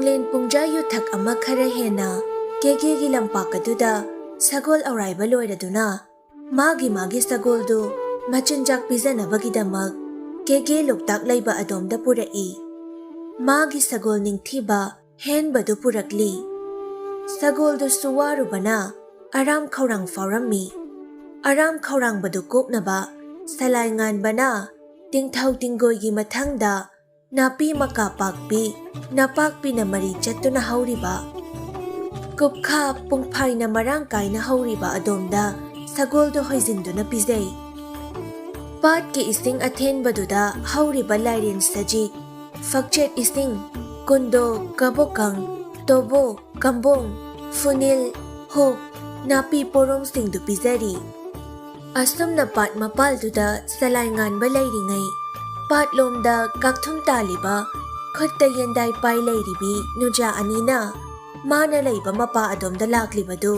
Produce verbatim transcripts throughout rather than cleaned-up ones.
ꯂꯦꯟ ꯄꯨꯡꯖꯥ ꯌꯨꯊꯛ ꯑꯃ ꯈꯔ ꯍꯦꯟꯅ ꯀꯦꯒꯦꯒꯤ ꯂꯝꯄꯥꯛ ꯑꯗꯨꯗ ꯁꯒꯣꯜ ꯑꯧꯔꯥꯏꯕ ꯂꯣꯏꯔꯗꯨꯅ, ꯃꯥꯒꯤ ꯃꯥꯒꯤ ꯁꯒꯣꯜꯗꯨ ꯃꯆꯤꯟꯖꯥꯛ ꯄꯤꯖꯅꯕꯒꯤꯗꯃꯛ ꯀꯦꯒꯦ ꯂꯣꯛꯇꯥꯛ ꯂꯩꯕ ꯑꯗꯣꯝꯗ ꯄꯨꯔꯛꯏ꯫ ꯃꯥꯒꯤ ꯁꯒꯣꯜ ꯅꯤꯡꯊꯤꯕ ꯍꯦꯟꯕꯗꯨ ꯄꯨꯔꯛꯂꯤ꯫ ꯁꯒꯣꯜꯗꯨꯁꯨ ꯋꯥꯔꯨꯕꯅ ꯑꯔꯥꯝ ꯈꯧꯔꯥꯡ ꯐꯥꯎꯔꯝꯃꯤ꯫ ꯑꯔꯥꯝ ꯈꯧꯔꯥꯡꯕꯗꯨ ꯀꯣꯛꯅꯕ ꯁꯂꯥꯏ ꯉꯥꯟꯕꯅ ꯇꯤꯡꯊꯧ ꯇꯤꯡꯒꯣꯏꯒꯤ ꯃꯊꯪꯗ ꯅꯥꯄꯤ ꯃꯀꯥ ꯄꯥꯛꯄꯤ, ꯅꯄꯥꯛꯄꯤꯅ ꯃꯔꯤ ꯆꯠꯇꯨꯅ ꯍꯧꯔꯤꯕ, ꯀꯨꯞꯈꯥ ꯄꯨꯡꯐꯥꯏꯅ ꯃꯔꯥꯡ ꯀꯥꯏꯅ ꯍꯧꯔꯤꯕ ꯑꯗꯣꯝꯗ ꯁꯒꯣꯜꯗꯨ ꯍꯣꯏꯖꯤꯟꯗꯨꯅ ꯄꯤꯖꯩ꯫ ꯄꯥꯠꯀꯤ ꯏꯁꯤꯡ ꯑꯊꯦꯟꯕꯗꯨꯗ ꯍꯧꯔꯤꯕ ꯂꯥꯏꯔꯦꯟ ꯁꯖꯤꯛ, ꯐꯛꯆꯦꯠ ꯏꯁꯤꯡ, ꯀꯨꯟꯗꯣ, ꯀꯕꯣꯀꯪ, ꯇꯣꯕꯣꯛ, ꯀꯝꯕꯣꯡ, ꯐꯨꯅꯤꯜ, ꯍꯨꯞ, ꯅꯥꯄꯤ ꯄꯣꯔꯣꯝꯁꯤꯡꯗꯨ ꯄꯤꯖꯔꯤ꯫ ꯑꯁꯨꯝꯅ ꯄꯥꯠ ꯃꯄꯥꯜꯗꯨꯗ ꯁꯂꯥꯏ ꯉꯥꯟꯕ ꯂꯩꯔꯤꯉꯩ, ꯄꯥꯠꯂꯣꯝꯗ ꯀꯥꯛꯊꯨꯝ ꯇꯥꯜꯂꯤꯕ, ꯈꯨꯠꯇ ꯌꯦꯟꯗꯥꯏ ꯄꯥꯏ ꯂꯩꯔꯤꯕꯤ ꯅꯨꯖꯥ ꯑꯅꯤꯅ ꯃꯥꯅ ꯂꯩꯕ ꯃꯄꯥ ꯑꯗꯣꯝꯗ ꯂꯥꯛꯂꯤꯕꯗꯨ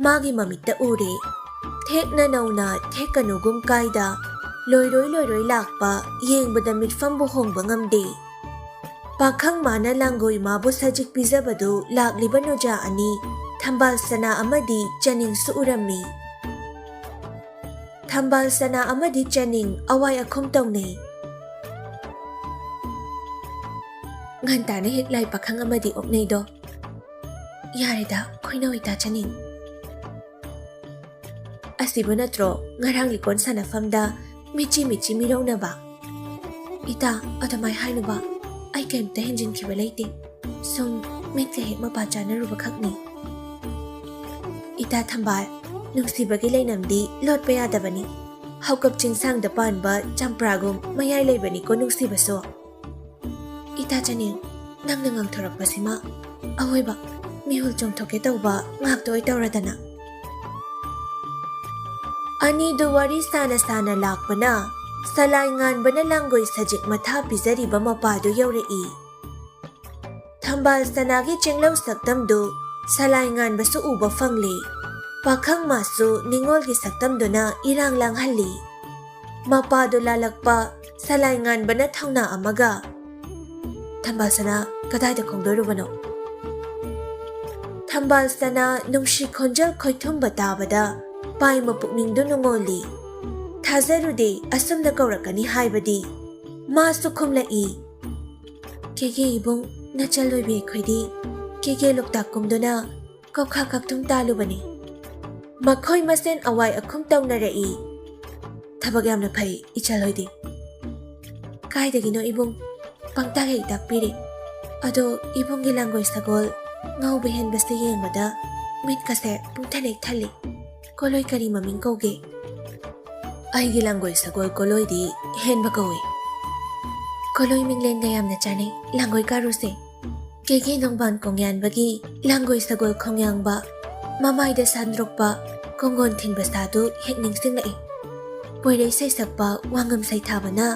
ꯃꯥꯒꯤ ꯃꯃꯤꯠꯇ ꯎꯔꯦ꯫ ꯊꯦꯛꯅ ꯅꯧꯅ ꯊꯦꯛꯀꯅꯨꯒꯨꯝ ꯀꯥꯏꯗ ꯂꯣꯏꯔꯣꯏ ꯂꯣꯏꯔꯣꯏ ꯂꯥꯛꯄ ꯌꯦꯡꯕꯗ ꯃꯤꯠꯐꯝꯕꯨ ꯍꯣꯡꯕ ꯉꯝꯗꯦ꯫ ꯄꯥꯈꯪ ꯃꯥꯅ ꯂꯥꯡꯒꯣꯏ ꯃꯥꯕꯨ ꯁꯖꯤꯛ ꯄꯤꯖꯕꯗꯨ ꯂꯥꯛꯂꯤꯕ ꯅꯨꯖꯥ ꯑꯅꯤ ꯊꯝꯕꯥꯜ ꯁꯅꯥ ꯑꯃꯗꯤ ꯆꯅꯤꯡꯁꯨ ꯎꯔꯝꯃꯤ꯫ ꯊꯝꯕꯥꯜ ꯁꯅꯥ ꯑꯃꯗꯤ ꯆꯅꯤꯡ ꯑꯋꯥꯏ ꯑꯈꯨꯝ ꯇꯧꯅꯩ꯫ ꯉꯟꯇꯥꯅ ꯍꯦꯛ ꯂꯥꯏ ꯄꯥꯈꯪ ꯑꯃꯗꯤ ꯑꯣꯛꯅꯩꯗꯣ꯫ ꯌꯥꯔꯦꯗ, ꯈꯣꯏꯅꯧ ꯏꯇꯥ ꯆꯅꯤꯡ꯫ ꯑꯁꯤꯕꯨ ꯅꯠꯇ꯭ꯔꯣ ꯉꯔꯥꯡ ꯂꯤꯀꯣꯟ ꯁꯥꯟꯅꯐꯝꯗ ꯃꯤꯆꯤ ꯃꯤꯆꯤ ꯃꯤꯔꯧꯅꯕ? ꯏꯇꯥ, ꯑꯗꯨꯃꯥꯏ ꯍꯥꯏꯅꯨꯕ꯫ ꯑꯩ ꯀꯩꯝꯇ ꯍꯦꯟꯖꯤꯟꯈꯤꯕ ꯂꯩꯇꯦ꯫ ꯁꯨꯝ ꯃꯤꯠꯀ ꯍꯦꯛ ꯃꯄꯥ ꯆꯥꯅꯔꯨꯕ ꯈꯛꯅꯤ꯫ ꯏꯇꯥ ꯊꯝꯕꯥꯜ, ꯅꯨꯡꯁꯤꯕꯒꯤ ꯂꯩꯅꯝꯗꯤ ꯂꯣꯠꯄ ꯌꯥꯗꯕꯅꯤ꯫ ꯍꯧꯀꯞ ꯆꯤꯡꯁꯥꯡꯗ ꯄꯥꯟꯕ ꯆꯝꯄ꯭ꯔꯥꯒꯨꯝ ꯃꯌꯥꯏ ꯂꯩꯕꯅꯤꯀꯣ ꯅꯨꯡꯁꯤꯕꯁꯨ꯫ ꯏꯇꯥ ꯆꯅꯤꯡ, ꯅꯪꯅ ꯉꯥꯡꯊꯣꯔꯛꯄꯁꯤꯃ ꯑꯋꯣꯏꯕ ꯃꯤꯍꯨꯜ ꯆꯣꯡꯊꯣꯛꯀꯦ ꯇꯧꯕ ꯉꯥꯛꯇ ꯑꯣꯏ ꯇꯧꯔꯗꯅ꯫ ꯑꯅꯤꯗꯨ ꯋꯥꯔꯤ ꯁꯥꯅ ꯁꯥꯅ ꯂꯥꯛꯄꯅ ꯁꯂꯥꯏ ꯉꯥꯟꯕꯅ ꯂꯥꯡꯒꯣꯏ ꯁꯖꯤꯛ ꯃꯊꯥ ꯄꯤꯖꯔꯤꯕ ꯃꯄꯥꯗꯨ ꯌꯧꯔꯛꯏ꯫ ꯊꯝꯕꯥꯜ ꯁꯅꯥꯒꯤ ꯆꯦꯡꯂꯧ ꯁꯛꯇꯝꯗꯨ ꯁꯂꯥꯏ ꯉꯥꯟꯕꯁꯨ ꯎꯕ ꯐꯪꯂꯦ꯫ ꯄꯥꯈꯪ ꯃꯥꯁꯨ ꯅꯤꯉꯣꯜꯒꯤ ꯁꯛꯇꯝꯗꯨꯅ ꯏꯔꯥꯡ ꯂꯥꯡꯍꯜꯂꯤ꯫ ꯃꯄꯥꯗꯨ ꯂꯥꯂꯛꯄ ꯁꯂꯥꯏ ꯉꯥꯟꯕꯅ ꯊꯧꯅꯥ ꯑꯃꯒ, ꯊꯝꯕꯥꯜ ꯁꯅꯥ, ꯀꯗꯥꯏꯗ ꯈꯣꯡꯗꯣꯏꯔꯨꯕꯅꯣ? ꯊꯝꯕꯥꯜ ꯁꯅꯥ ꯅꯨꯡꯁꯤ ꯈꯣꯟꯖꯦꯜ ꯈꯣꯏꯊꯨꯝꯕ ꯇꯥꯕꯗ ꯄꯥꯏꯃ ꯄꯨꯛꯅꯤꯡꯗꯨ ꯅꯨꯡꯉꯣꯜꯂꯤ꯫ ꯊꯥꯖꯔꯨꯗꯦ ꯑꯁꯨꯝꯅ ꯀꯧꯔꯛꯀꯅꯤ ꯍꯥꯏꯕꯗꯤ꯫ ꯃꯥꯁꯨ ꯈꯨꯝꯂꯛꯏ, "ꯀꯦꯒꯦ ꯏꯕꯨꯡ, ꯅꯆꯜ ꯑꯣꯏꯕꯤ ꯑꯩꯈꯣꯏꯗꯤ ꯀꯦꯒꯦ ꯂꯣꯛꯇꯥꯛ ꯀꯨꯝꯗꯨꯅ ꯀꯧꯈꯥ ꯀꯛꯊꯨꯝ ꯇꯥꯜꯂꯨꯕꯅꯤ꯫" ꯃꯈꯣꯏ ꯃꯁꯦꯟ ꯑꯋꯥꯏ ꯑꯈꯨꯝ ꯇꯧꯅꯔꯛꯏ꯫ "ꯊꯕꯛ ꯌꯥꯝꯅ ꯐꯩ, ꯏꯆꯜ ꯍꯣꯏꯗꯤ꯫" "ꯀꯥꯏꯗꯒꯤꯅꯣ ꯏꯕꯨꯡ, ꯄꯪꯇꯥꯛ ꯍꯦꯛ ꯇꯥꯛꯄꯤꯔꯦ꯫ ꯑꯗꯣ ꯏꯕꯨꯡꯒꯤ ꯂꯥꯡꯒꯣꯏ ꯁꯒꯣꯜ ꯉꯧꯕ ꯍꯦꯟꯕꯁꯦ ꯌꯦꯡꯕꯗ ꯃꯤꯠꯀꯁꯦ ꯄꯨꯡꯊꯅꯦꯛ ꯊꯜꯂꯤ꯫ ꯀꯣꯂꯣꯏ ꯀꯔꯤ ꯃꯃꯤꯡ ꯀꯧꯒꯦ?" "ꯑꯩꯒꯤ ꯂꯥꯡꯒꯣꯏ ꯁꯒꯣꯜ ꯀꯣꯂꯣꯏꯗꯤ ꯍꯦꯟꯕ ꯀꯧꯏ꯫" "ꯀꯣꯂꯣꯏ ꯃꯤꯡꯂꯦꯟꯒ ꯌꯥꯝꯅ ꯆꯥꯟꯅꯩ ꯂꯥꯡꯒꯣꯏ ꯀꯥꯔꯨꯁꯦ꯫ ꯀꯦꯒꯦ ꯅꯣꯡꯕꯥꯟ ꯀꯣꯡꯌꯥꯟꯕꯒꯤ ꯂꯥꯡꯒꯣꯏ ꯁꯒꯣꯜ ꯈꯣꯡꯌꯥꯡꯕ, ꯃꯃꯥꯏꯗ ꯁꯥꯟꯗ꯭ꯔꯣꯛꯄ ꯀꯣꯡꯒꯣꯟ ꯊꯤꯟꯕ ꯁꯥꯗꯨ ꯍꯦꯛ ꯅꯤꯡꯁꯤꯡꯂꯛꯏ꯫ ꯄꯣꯏꯔꯩ ꯁꯩꯁꯛꯄ ꯋꯥꯉꯝ ꯁꯩꯊꯥꯕꯅ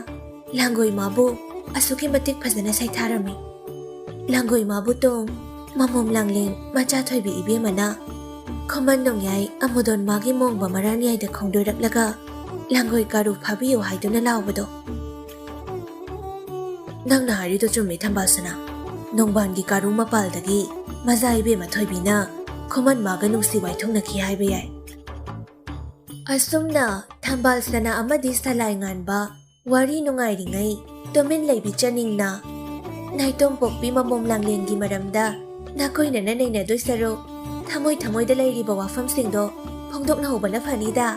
ꯂꯥꯡꯒꯣꯏ ꯃꯥꯕꯨ ꯑꯁꯨꯛꯀꯤ ꯃꯇꯤꯛ ꯐꯖꯅ ꯁꯩꯊꯥꯔꯝꯃꯤ꯫ ꯂꯥꯡꯒꯣꯏ ꯃꯥꯕꯨ ꯇꯣꯡ ꯃꯃꯣꯝ ꯂꯥꯡꯂꯦꯟ ꯃꯆꯥ ꯊꯣꯏꯕꯤ ꯏꯕꯦꯝꯃꯅ ꯈꯨꯃꯟ ꯅꯣꯡꯌꯥꯏ ꯑꯃꯨꯗꯣꯟ ꯃꯥꯒꯤ ꯃꯣꯡꯕ ꯃꯔꯥꯟꯌꯥꯏꯗ ꯈꯣꯡꯗꯣꯏꯔꯛꯂꯒ ꯂꯥꯡꯒꯣꯏ ꯀꯥꯔꯨ ꯐꯥꯕꯤꯌꯨ ꯍꯥꯏꯗꯨꯅ ꯂꯥꯎꯕꯗꯣ꯫ "ꯅꯪꯅ ꯍꯥꯏꯔꯤꯗꯣ ꯆꯨꯝꯃꯤ ꯊꯝꯕꯥꯜꯁꯅꯥ꯫ ꯅꯣꯡꯕꯥꯟꯒꯤ ꯀꯥꯔꯨ ꯃꯄꯥꯜꯗꯒꯤ ꯃꯖꯥ ꯏꯕꯦꯝꯃ ꯊꯣꯏꯕꯤꯅ ꯈꯨꯃꯟ ꯃꯥꯒ ꯅꯨꯡꯁꯤ ꯋꯥꯏꯊꯨꯡꯅꯈꯤ ꯍꯥꯏꯕ ꯌꯥꯏ꯫" ꯑꯁꯨꯝꯅ ꯊꯝꯕꯥꯜ ꯁꯅꯥ ꯑꯃꯗꯤ ꯁꯂꯥꯏ ꯉꯥꯟꯕ ꯋꯥꯔꯤ ꯅꯨꯡꯉꯥꯏꯔꯤꯉꯩ ꯇꯨꯃꯤꯟ ꯂꯩꯕꯤ ꯆꯅꯤꯡꯅ, "ꯅꯥꯏꯇꯣꯝ ꯄꯣꯛꯄꯤ ꯃꯃꯣꯝ ꯂꯥꯡꯂꯦꯟꯒꯤ ꯃꯔꯝꯗ ꯅꯥꯀꯣꯏꯅꯅ ꯅꯩꯅꯗꯣꯏ ꯁꯔꯨꯛ ꯊꯃꯣꯏ ꯊꯃꯣꯏꯗ ꯂꯩꯔꯤꯕ ꯋꯥꯐꯝꯁꯤꯡꯗꯣ ꯐꯣꯡꯗꯣꯛꯅꯍꯧꯕꯅ ꯐꯅꯤꯗ꯫"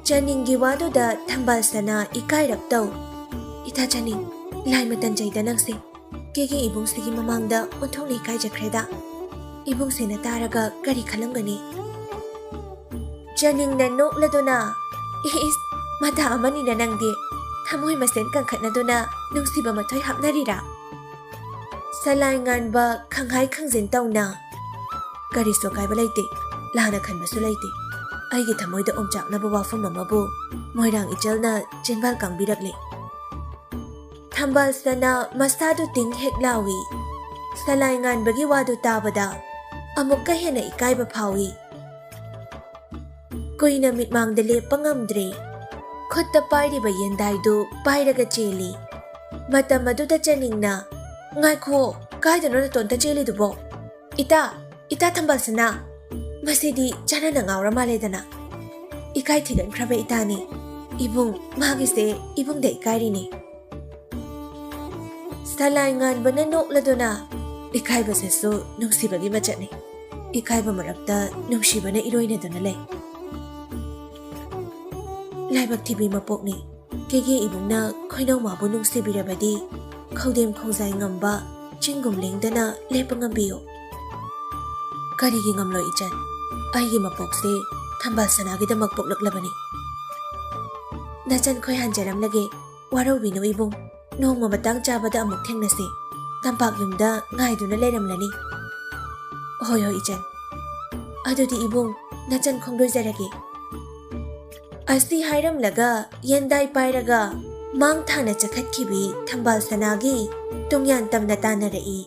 ꯆꯅꯤꯡꯒꯤ ꯋꯥꯗꯨꯗ ꯊꯝꯕꯥꯜ ꯁꯅꯥ ꯏꯀꯥꯏꯔꯞ ꯇꯧ꯫ "ꯏꯇꯥ ꯆꯅꯤꯡ, ꯂꯥꯏ ꯃꯇꯟꯖꯩꯗ ꯅꯪꯁꯦ꯫ ꯀꯦꯒꯦ ꯏꯕꯨꯡꯁꯤꯒꯤ ꯃꯃꯥꯡꯗ ꯑꯣꯟꯊꯣꯛꯅ ꯏꯀꯥꯏꯖꯈ꯭ꯔꯦꯗ꯫ ꯏꯕꯨꯡꯁꯤꯅ ꯇꯥꯔꯒ ꯀꯔꯤ ꯈꯜꯂꯝꯒꯅꯤ?" ꯆꯅꯤꯡꯅ ꯅꯣꯛꯂꯗꯨꯅ, "ꯏꯁ, ꯃꯇꯥ ꯑꯃꯅꯤꯅ ꯅꯪꯗꯤ꯫ ꯊꯃꯣꯏ ꯃꯁꯦꯟ ꯀꯟꯈꯠꯅꯗꯨꯅ ꯅꯨꯡꯁꯤꯕ ꯃꯊꯣꯏ ꯍꯥꯞꯅꯔꯤꯔꯥ?" ꯁꯂꯥꯏ ꯉꯥꯟꯕ ꯈꯪꯍꯥꯏ ꯈꯪꯖꯤꯟ ꯇꯧꯅ, "ꯀꯔꯤꯁꯨ ꯑꯀꯥꯏꯕ ꯂꯩꯇꯦ, ꯂꯥꯟꯅ ꯈꯟꯕꯁꯨ ꯂꯩꯇꯦ꯫ ꯑꯩꯒꯤ ꯊꯃꯣꯏꯗ ꯑꯣꯝꯆꯥꯛꯅꯕ ꯋꯥꯐꯝ ꯑꯃꯕꯨ ꯃꯣꯏꯔꯥꯡ ꯏꯆꯜꯅ ꯆꯤꯟꯕꯥꯜ ꯀꯥꯡꯕꯤꯔꯛꯂꯦ꯫" ꯊꯝꯕꯥꯜ ꯁꯅꯥ ꯃꯁꯥꯗꯨ ꯇꯤꯡ ꯍꯦꯛ ꯂꯥꯎꯏ꯫ ꯁꯂꯥꯏ ꯉꯥꯟꯕꯒꯤ ꯋꯥꯗꯨ ꯇꯥꯕꯗ ꯑꯃꯨꯛꯀ ꯍꯦꯟꯅ ꯏꯀꯥꯏꯕ ꯐꯥꯎꯏ꯫ ꯀꯨꯏꯅ ꯃꯤꯠꯃꯥꯡꯗ ꯂꯦꯞꯄ ꯉꯝꯗ꯭ꯔꯦ꯫ ꯈꯨꯠꯇ ꯄꯥꯏꯔꯤꯕ ꯌꯦꯟꯗꯥꯏꯗꯨ ꯄꯥꯏꯔꯒ ꯆꯦꯜꯂꯤ꯫ ꯃꯇꯝ ꯑꯗꯨꯗ ꯆꯦꯅꯤꯡꯅ, "ꯉꯥꯏꯈꯣ, ꯀꯥꯏꯗꯅꯣ ꯅꯇꯣꯟꯇ ꯆꯦꯜꯂꯤꯗꯨꯕꯣ? ꯏꯇꯥ, ꯏꯇꯥ ꯊꯝꯕꯥꯜꯁꯅꯥ!" ꯃꯁꯤꯗꯤ ꯆꯥꯅꯅ ꯉꯥꯎꯔ ꯃꯥꯜꯂꯦꯗꯅ꯫ ꯏꯀꯥꯏ ꯊꯤꯒꯠꯈ꯭ꯔꯕ ꯏꯇꯥꯅꯤ꯫ ꯏꯕꯨꯡ, ꯃꯥꯒꯤꯁꯦ ꯏꯕꯨꯡꯗ ꯏꯀꯥꯏꯔꯤꯅꯤ꯫ ꯁꯂꯥꯏ ꯉꯥꯟꯕꯅ ꯅꯣꯛꯂꯗꯨꯅ, "ꯏꯀꯥꯏꯕꯁꯤꯁꯨ ꯅꯨꯡꯁꯤꯕꯒꯤ ꯃꯆꯠꯅꯤ꯫ ꯏꯀꯥꯏꯕ ꯃꯔꯛꯇ ꯅꯨꯡꯁꯤꯕꯅ ꯏꯔꯣꯏꯅꯗꯨꯅ ꯂꯩ꯫ ꯂꯥꯏꯕꯛ ꯊꯤꯕꯤ ꯃꯄꯣꯛꯅꯤ꯫ ꯀꯦꯒꯦ ꯏꯕꯨꯡꯅ ꯈꯣꯏꯅꯧ ꯃꯥꯕꯨ ꯅꯨꯡꯁꯤꯕꯤꯔꯕꯗꯤ ꯈꯧꯗꯦꯝ ꯈꯣꯡꯖꯥꯏ ꯉꯝꯕ ꯆꯤꯡꯒꯨꯝ ꯂꯦꯡꯗꯅ ꯂꯦꯞꯄ ꯉꯝꯕꯤꯌꯨ꯫" "ꯀꯔꯤꯒꯤ ꯉꯝꯂꯣꯏ ꯏꯆꯟ? ꯑꯩꯒꯤ ꯃꯄꯣꯛꯁꯦ ꯊꯝꯕꯥꯜ ꯁꯅꯥꯒꯤꯗꯃꯛ ꯄꯣꯛꯂꯛꯂꯕꯅꯤ꯫" "ꯅꯆꯟ ꯈꯣꯏꯍꯥꯟꯖꯔꯝꯂꯒꯦ, ꯋꯥꯔꯧꯕꯤꯅꯨ ꯏꯕꯨꯡ꯫ ꯅꯣꯡꯃ ꯃꯇꯥꯡ ꯆꯥꯕꯗ ꯑꯃꯨꯛ ꯊꯦꯡꯅꯁꯤ꯫ ꯇꯝꯄꯥꯛ ꯌꯨꯝꯗ ꯉꯥꯏꯗꯨꯅ ꯂꯩꯔꯝꯂꯅꯤ꯫" "ꯍꯣꯏ, ꯍꯣꯏ ꯏꯆꯟ꯫ ꯑꯗꯨꯗꯤ ꯏꯕꯨꯡ, ꯅꯆꯟ ꯈꯣꯡꯗꯣꯏꯖꯔꯒꯦ꯫" ꯑꯁꯤ ꯍꯥꯏꯔꯝꯂꯒ ꯌꯦꯟꯗꯥꯏ ꯄꯥꯏꯔꯒ ꯃꯥꯡ ꯊꯥꯅ ꯆꯠꯈꯠꯈꯤꯕꯤ ꯊꯝꯕꯥꯜ ꯁꯅꯥꯒꯤ ꯇꯨꯡꯌꯥꯟ ꯇꯝꯅ ꯇꯥꯟꯅꯔꯛꯏ꯫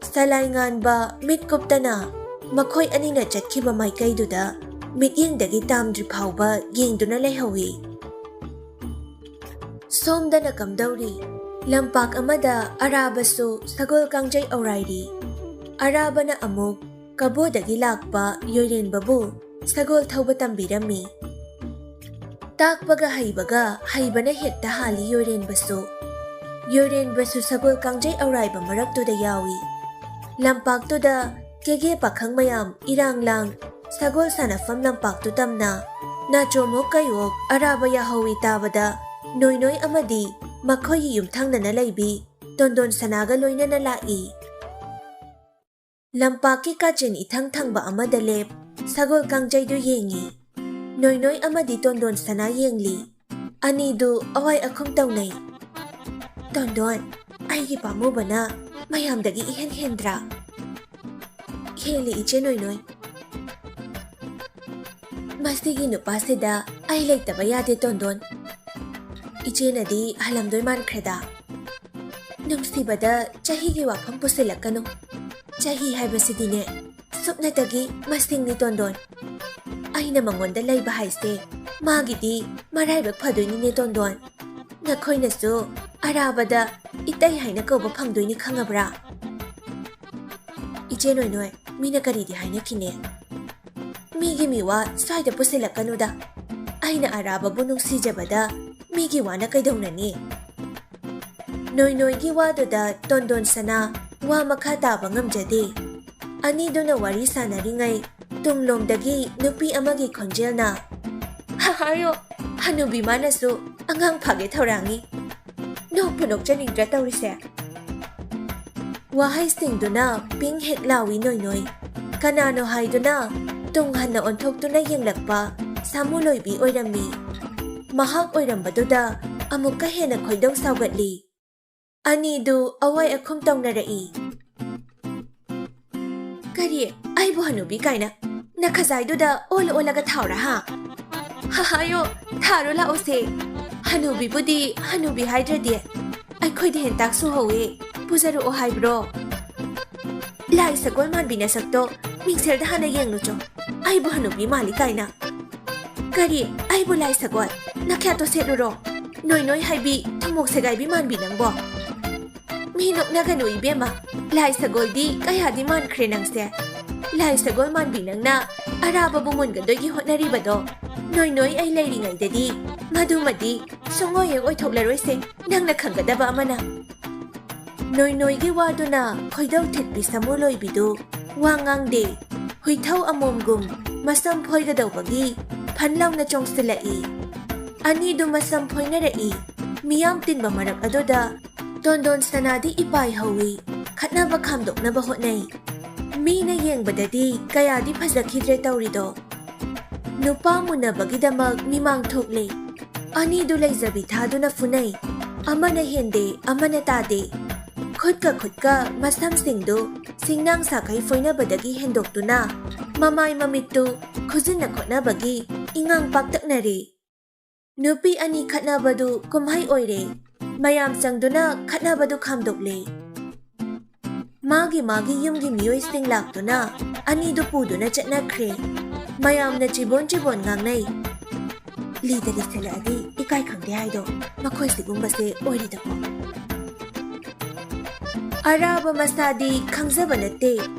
ꯁꯂꯥꯏ ꯉꯥꯟꯕ ꯃꯤꯠ ꯀꯨꯞꯇꯅ ꯃꯈꯣꯏ ꯑꯅꯤꯅ ꯆꯠꯈꯤꯕ ꯃꯥꯏꯀꯩꯗꯨꯗ ꯃꯤꯠꯌꯦꯡꯗꯒꯤ ꯇꯥꯝꯗ꯭ꯔꯤ ꯐꯥꯎꯕ ꯌꯦꯡꯗꯨꯅ ꯂꯩꯍꯧꯏ꯫ ꯁꯣꯝꯗꯅ ꯀꯝꯗꯧꯔꯤ? ꯂꯝꯄꯥꯛ ꯑꯃꯗ ꯑꯔꯥꯕꯁꯨ ꯁꯒꯣꯜ ꯀꯥꯡꯖꯩ ꯑꯧꯔꯥꯏꯔꯤ꯫ ꯑꯔꯥꯕꯅ ꯑꯃꯨꯛ ꯀꯕꯣꯗꯒꯤ ꯂꯥꯛꯄ ꯌꯣꯏꯔꯦꯟꯕꯕꯨ ꯁꯒꯣꯜ ꯊꯧꯕ ꯇꯝꯕꯤꯔꯝꯃꯤ꯫ ꯇꯥꯛꯄꯒ ꯍꯩꯕꯒ ꯍꯩꯕꯅ ꯍꯦꯛꯇ ꯍꯥꯜꯂꯤ ꯌꯣꯏꯔꯦꯟꯕꯁꯨ꯫ ꯌꯣꯏꯔꯦꯟꯕꯁꯨ ꯁꯒꯣꯜ ꯀꯥꯡꯖꯩ ꯑꯧꯔꯥꯏꯕ ꯃꯔꯛꯇꯨꯗ ꯌꯥꯎꯏ꯫ ꯂꯝꯄꯥꯛꯇꯨꯗ ꯀꯦꯒꯦ ꯄꯥꯈꯪ ꯃꯌꯥꯝ ꯏꯔꯥꯡ ꯂꯥꯡ ꯁꯒꯣꯜ ꯁꯥꯟꯅꯐꯝ ꯂꯝꯄꯥꯛꯇꯨ ꯇꯝꯅ ꯅꯥꯆꯣꯝꯑꯣꯛ ꯀꯩꯑꯣꯛ ꯑꯔꯥꯕ ꯌꯥꯍꯧꯏ ꯇꯥꯕꯗ ꯅꯣꯏꯅꯣꯏ ꯑꯃꯗꯤ ꯃꯈꯣꯏꯒꯤ ꯌꯨꯝꯊꯪꯅꯅ ꯂꯩꯕꯤ ꯇꯣꯟꯗꯣꯟ ꯁꯅꯥꯒ ꯂꯣꯏꯅꯅ ꯂꯥꯛꯏ꯫ ꯂꯝꯄꯥꯛꯀꯤ ꯀꯥꯆꯤꯟ ꯏꯊꯪ ꯊꯪꯕ ꯑꯃꯗ ꯂꯦꯞ ꯁꯒꯣꯜ ꯀꯥꯡꯖꯩꯗꯨ ꯌꯦꯡꯏ꯫ ꯅꯣꯏꯅꯣꯏ ꯑꯃꯗꯤ ꯇꯣꯟꯗꯣꯟ ꯁꯅꯥ ꯌꯦꯡꯂꯤ꯫ ꯑꯅꯤꯗꯨ ꯑꯋꯥꯏ ꯑꯈꯨꯝ ꯇꯧꯅꯩ꯫ "ꯇꯣꯟꯗꯣꯟ, ꯑꯩꯒꯤ ꯄꯥꯝꯃꯨꯕꯅ ꯃꯌꯥꯝꯗꯒꯤ ꯏꯍꯦꯟ ꯍꯦꯟꯗ꯭ꯔꯥ?" "ꯍꯦꯜꯂꯤ ꯏꯆꯦ ꯅꯣꯏꯅꯣꯏ꯫ ꯃꯁꯤꯒꯤ ꯅꯨꯄꯥꯁꯤꯗ ꯑꯩ ꯂꯩꯇꯕ ꯌꯥꯗꯦ ꯇꯣꯟꯗꯣꯟ꯫ ꯏꯆꯦꯅꯗꯤ ꯍꯜꯂꯝꯗꯣꯏ ꯃꯥꯟꯈ꯭ꯔꯦꯗ꯫" "ꯅꯨꯡꯁꯤꯕꯗ ꯆꯍꯤꯒꯤ ꯋꯥꯐꯝ ꯄꯨꯁꯤꯜꯂꯛꯀꯅꯨ꯫ ꯆꯍꯤ ꯍꯥꯏꯕꯁꯤꯗꯤꯅꯦ, ꯁꯨꯞꯅꯇꯒꯤ ꯃꯁꯤꯡꯅꯤ ꯇꯣꯟꯗꯣꯟ꯫ ꯑꯩꯅ ꯃꯉꯣꯟꯗ ꯂꯩꯕ ꯍꯥꯏꯁꯦ ꯃꯥꯒꯤꯗꯤ ꯃꯔꯥꯏꯕꯛ ꯐꯗꯣꯏꯅꯤꯅꯦ ꯇꯣꯟꯗꯣꯟ꯫ ꯅꯈꯣꯏꯅꯁꯨ ꯑꯔꯥꯕꯗ ꯏꯇꯩ ꯍꯥꯏꯅ ꯀꯧꯕ ꯐꯪꯗꯣꯏꯅꯤ ꯈꯪꯉꯕ꯭ꯔꯥ? ꯏꯆꯦ ꯅꯣꯏ ꯅꯣꯏ, ꯃꯤꯅ ꯀꯔꯤꯗꯤ ꯍꯥꯏꯅꯈꯤꯅꯤ? ꯃꯤꯒꯤ ꯃꯤꯋꯥ ꯁ꯭ꯋꯥꯏꯗ ꯄꯨꯁꯤꯜꯂꯛꯀꯅꯨꯗ꯫ ꯑꯩꯅ ꯑꯔꯥꯕꯕꯨ ꯅꯨꯡꯁꯤꯖꯕꯗ ꯃꯤꯒꯤ ꯋꯥꯅ ꯀꯩꯗꯧꯅꯅꯤ? ꯅꯣꯏ ꯅꯣꯏꯒꯤ ꯋꯥꯗꯨꯗ ꯇꯣꯟꯗꯣꯟ ꯁꯅꯥ ꯋꯥ ꯃꯈꯥ ꯇꯥꯕ ꯉꯝꯖꯗꯦ꯫ ꯑꯅꯤꯗꯨꯅ ꯋꯥꯔꯤ ꯁꯥꯟꯅꯔꯤꯉꯩ ꯇꯨꯡꯂꯣꯝꯗꯒꯤ ꯅꯨꯄꯤ ꯑꯃꯒꯤ ꯈꯣꯟꯖꯦꯜꯅ, "ꯍꯍꯥꯌꯣ, ꯍꯅꯨꯕꯤ ꯃꯥꯅꯁꯨ ꯑꯉꯥꯡ ꯐꯥꯒꯦ ꯊꯧꯔꯥꯡꯉꯤ꯫ ꯅꯣꯛꯄꯨ ꯅꯣꯛꯆꯅꯤꯡꯗ꯭ꯔꯥ ꯇꯧꯔꯤꯁꯦ?" ꯋꯥꯍꯩꯁꯤꯡꯗꯨꯅ ꯄꯤꯡ ꯍꯦꯛ ꯂꯥꯎꯏ ꯅꯣꯏ ꯅꯣꯏ꯫ ꯀꯅꯥꯅꯣ ꯍꯥꯏꯗꯨꯅ ꯇꯨꯡ ꯍꯟꯅ ꯑꯣꯟꯊꯣꯛꯇꯨꯅ ꯌꯦꯡꯂꯛꯄ ꯁꯥꯃꯨ ꯂꯣꯏꯕꯤ ꯑꯣꯏꯔꯝꯃꯤ꯫ ꯃꯍꯥꯛ ꯑꯣꯏꯔꯝꯕꯗꯨꯗ ꯑꯃꯨꯛꯀ ꯍꯦꯟꯅ ꯈꯣꯏꯗꯧ ꯁꯥꯎꯒꯠꯂꯤ꯫ ꯑꯅꯤꯗꯨ ꯑꯋꯥꯏ ꯑꯈꯨꯝ ꯇꯧꯅꯔꯛꯏ꯫ "ꯀꯔꯤ? ꯑꯩꯕꯨ ꯍꯅꯨꯕꯤ ꯀꯥꯏꯅ? ꯅꯈꯖꯥꯏꯗꯨꯗ ꯑꯣꯜ ꯑꯣꯜꯂꯒ ꯊꯥꯎꯔꯥ ꯍꯥ?" "ꯍꯍꯥꯌꯣ, ꯊꯥꯔꯣ ꯂꯥꯛꯑꯣꯁꯦ꯫ ꯍꯅꯨꯕꯤꯕꯨꯗꯤ ꯍꯅꯨꯕꯤ ꯍꯥꯏꯗ꯭ꯔꯗꯤ꯫ ꯑꯩꯈꯣꯏꯗ ꯍꯦꯟꯇꯥꯛꯁꯨ ꯍꯧꯋꯦ꯫ ꯄꯨꯖꯔꯛꯑꯣ ꯍꯥꯏꯕ꯭ꯔꯣ?" "ꯂꯥꯏ ꯁꯒꯣꯜ ꯃꯥꯟꯕꯤ ꯅꯁꯛꯇꯣ ꯃꯤꯡꯁꯦꯜꯗ ꯍꯥꯟꯅ ꯌꯦꯡꯂꯨꯆꯣ꯫ ꯑꯩꯕꯨ ꯍꯅꯨꯕꯤ ꯃꯥꯜꯂꯤ ꯀꯥꯏꯅ꯫ ꯀꯔꯤ? ꯑꯩꯕꯨ ꯂꯥꯏ ꯁꯒꯣꯜ? ꯅꯈꯌꯥꯠꯇꯣ ꯁꯦꯠꯂꯨꯔꯣ꯫ ꯅꯣꯏ ꯅꯣꯏ ꯍꯥꯏꯕꯤ ꯊꯨꯝꯃꯣꯛ ꯁꯦꯒꯥꯏꯕꯤ ꯃꯥꯟꯕꯤ ꯅꯪꯕꯣ꯫ ꯃꯤ ꯅꯣꯛꯅꯒꯅꯨ ꯏꯕꯦꯝꯃ꯫ ꯂꯥꯏ ꯁꯒꯣꯜꯗꯤ ꯀꯌꯥꯗꯤ ꯃꯥꯟꯈ꯭ꯔꯦ ꯅꯪꯁꯦ꯫ ꯂꯥꯏ ꯁꯒꯣꯜ ꯃꯥꯟꯕꯤ ꯅꯪꯅ ꯑꯔꯥꯕꯕꯨ ꯃꯨꯟꯒꯗꯣꯏꯒꯤ ꯍꯣꯠꯅꯔꯤꯕꯗꯣ꯫ ꯅꯣꯏ ꯅꯣꯏ ꯑꯩ ꯂꯩꯔꯤꯉꯩꯗꯗꯤ ꯃꯗꯨꯃꯗꯤ ꯁꯨꯡꯑꯣꯏ ꯍꯦꯛ ꯑꯣꯏꯊꯣꯛꯂꯔꯣꯏꯁꯦ꯫ ꯅꯪꯅ ꯈꯪꯒꯗꯕ ꯑꯃꯅ꯫ ꯅꯣꯏ ꯅꯣꯏꯒꯤ ꯋꯥꯗꯨꯅ ꯈꯣꯏꯗꯧ ꯊꯤꯠꯄꯤ ꯁꯥꯃꯨ ꯂꯣꯏꯕꯤꯗꯨ ꯋꯥ ꯉꯥꯡꯗꯦ꯫ ꯍꯨꯏꯊꯧ ꯑꯃꯣꯝꯒꯨꯝ ꯃꯁꯝ ꯐꯣꯏꯒꯗꯧꯕꯒꯤ ꯐꯟ ꯂꯥꯎꯅ ꯆꯣꯡꯁꯤꯜꯂꯛꯏ꯫ ꯑꯅꯤꯗꯨ ꯃꯁꯝ ꯐꯣꯏꯅꯔꯛꯏ꯫ ꯃꯤꯌꯥꯝ ꯇꯤꯟꯕ ꯃꯔꯛ ꯑꯗꯨꯗ ꯇꯣꯟꯗꯣꯟ ꯁꯅꯥꯗꯤ ꯏꯄꯥꯏ ꯍꯧꯏ꯫ ꯈꯠꯅꯕ ꯈꯥꯝꯗꯣꯛꯅꯕ ꯍꯣꯠꯅꯩ꯫ ꯃꯤꯅ ꯌꯦꯡꯕꯗꯗꯤ ꯀꯌꯥꯗꯤ ꯐꯖꯈꯤꯗ꯭ꯔꯦ ꯇꯧꯔꯤꯗꯣ꯫ ꯅꯨꯄꯥ ꯃꯨꯟꯅꯕꯒꯤꯗꯃꯛ ꯃꯤꯃꯥꯡ ꯊꯣꯛꯂꯦ꯫ ꯑꯅꯤꯗꯨ ꯂꯩꯖꯕꯤ ꯊꯥꯗꯨꯅ ꯐꯨꯅꯩ꯫ ꯑꯃꯅ ꯍꯦꯟꯗꯦ, ꯑꯃꯅ ꯇꯥꯗꯦ꯫ ꯈꯨꯠꯀ ꯈꯨꯠꯀ ꯃꯁꯝꯁꯤꯡꯗꯨ ꯁꯤꯡꯅꯥꯡ ꯁꯥꯈꯩ ꯐꯣꯏꯅꯕꯗꯒꯤ ꯍꯦꯟꯗꯣꯛꯇꯨꯅ ꯃꯃꯥꯏ ꯃꯃꯤꯠꯇꯨ ꯈꯨꯖꯤꯟꯅ ꯈꯣꯠꯅꯕꯒꯤ ꯏꯉꯥꯡ ꯄꯥꯛꯇꯛꯅꯔꯦ꯫ ꯅꯨꯄꯤ ꯑꯅꯤ ꯈꯠꯅꯕꯗꯨ ꯀꯨꯝꯍꯩ ꯑꯣꯏꯔꯦ꯫ ꯃꯌꯥꯝ ꯆꯪꯗꯨꯅ ꯈꯠꯅꯕꯗꯨ ꯈꯥꯝꯗꯣꯛꯂꯦ꯫ ꯃꯥꯒꯤ ꯃꯥꯒꯤ ꯌꯨꯝꯒꯤ ꯃꯤꯑꯣꯏꯁꯤꯡ ꯂꯥꯛꯇꯨꯅ ꯑꯅꯤꯗꯨ ꯄꯨꯗꯨꯅ ꯆꯠꯅꯈ꯭ꯔꯦ꯫ ꯃꯌꯥꯝꯅ ꯆꯤꯕꯣꯟ ꯆꯤꯕꯣꯟ ꯉꯥꯡꯅꯩ꯫ ꯂꯤꯗ ꯂꯤꯁꯤꯜꯂꯛꯑꯗꯤ ꯀꯥꯏ ꯈꯪꯗꯦ ꯍꯥꯏꯗꯣ ꯃꯈꯣꯏ ꯁꯤꯒꯨꯝꯕꯁꯦ ꯑꯣꯏꯔꯤꯗꯀꯣ꯫ ꯑꯔꯥꯕ ꯃꯁꯥꯗꯤ ꯈꯪꯖꯕ ꯅꯠꯇꯦ꯫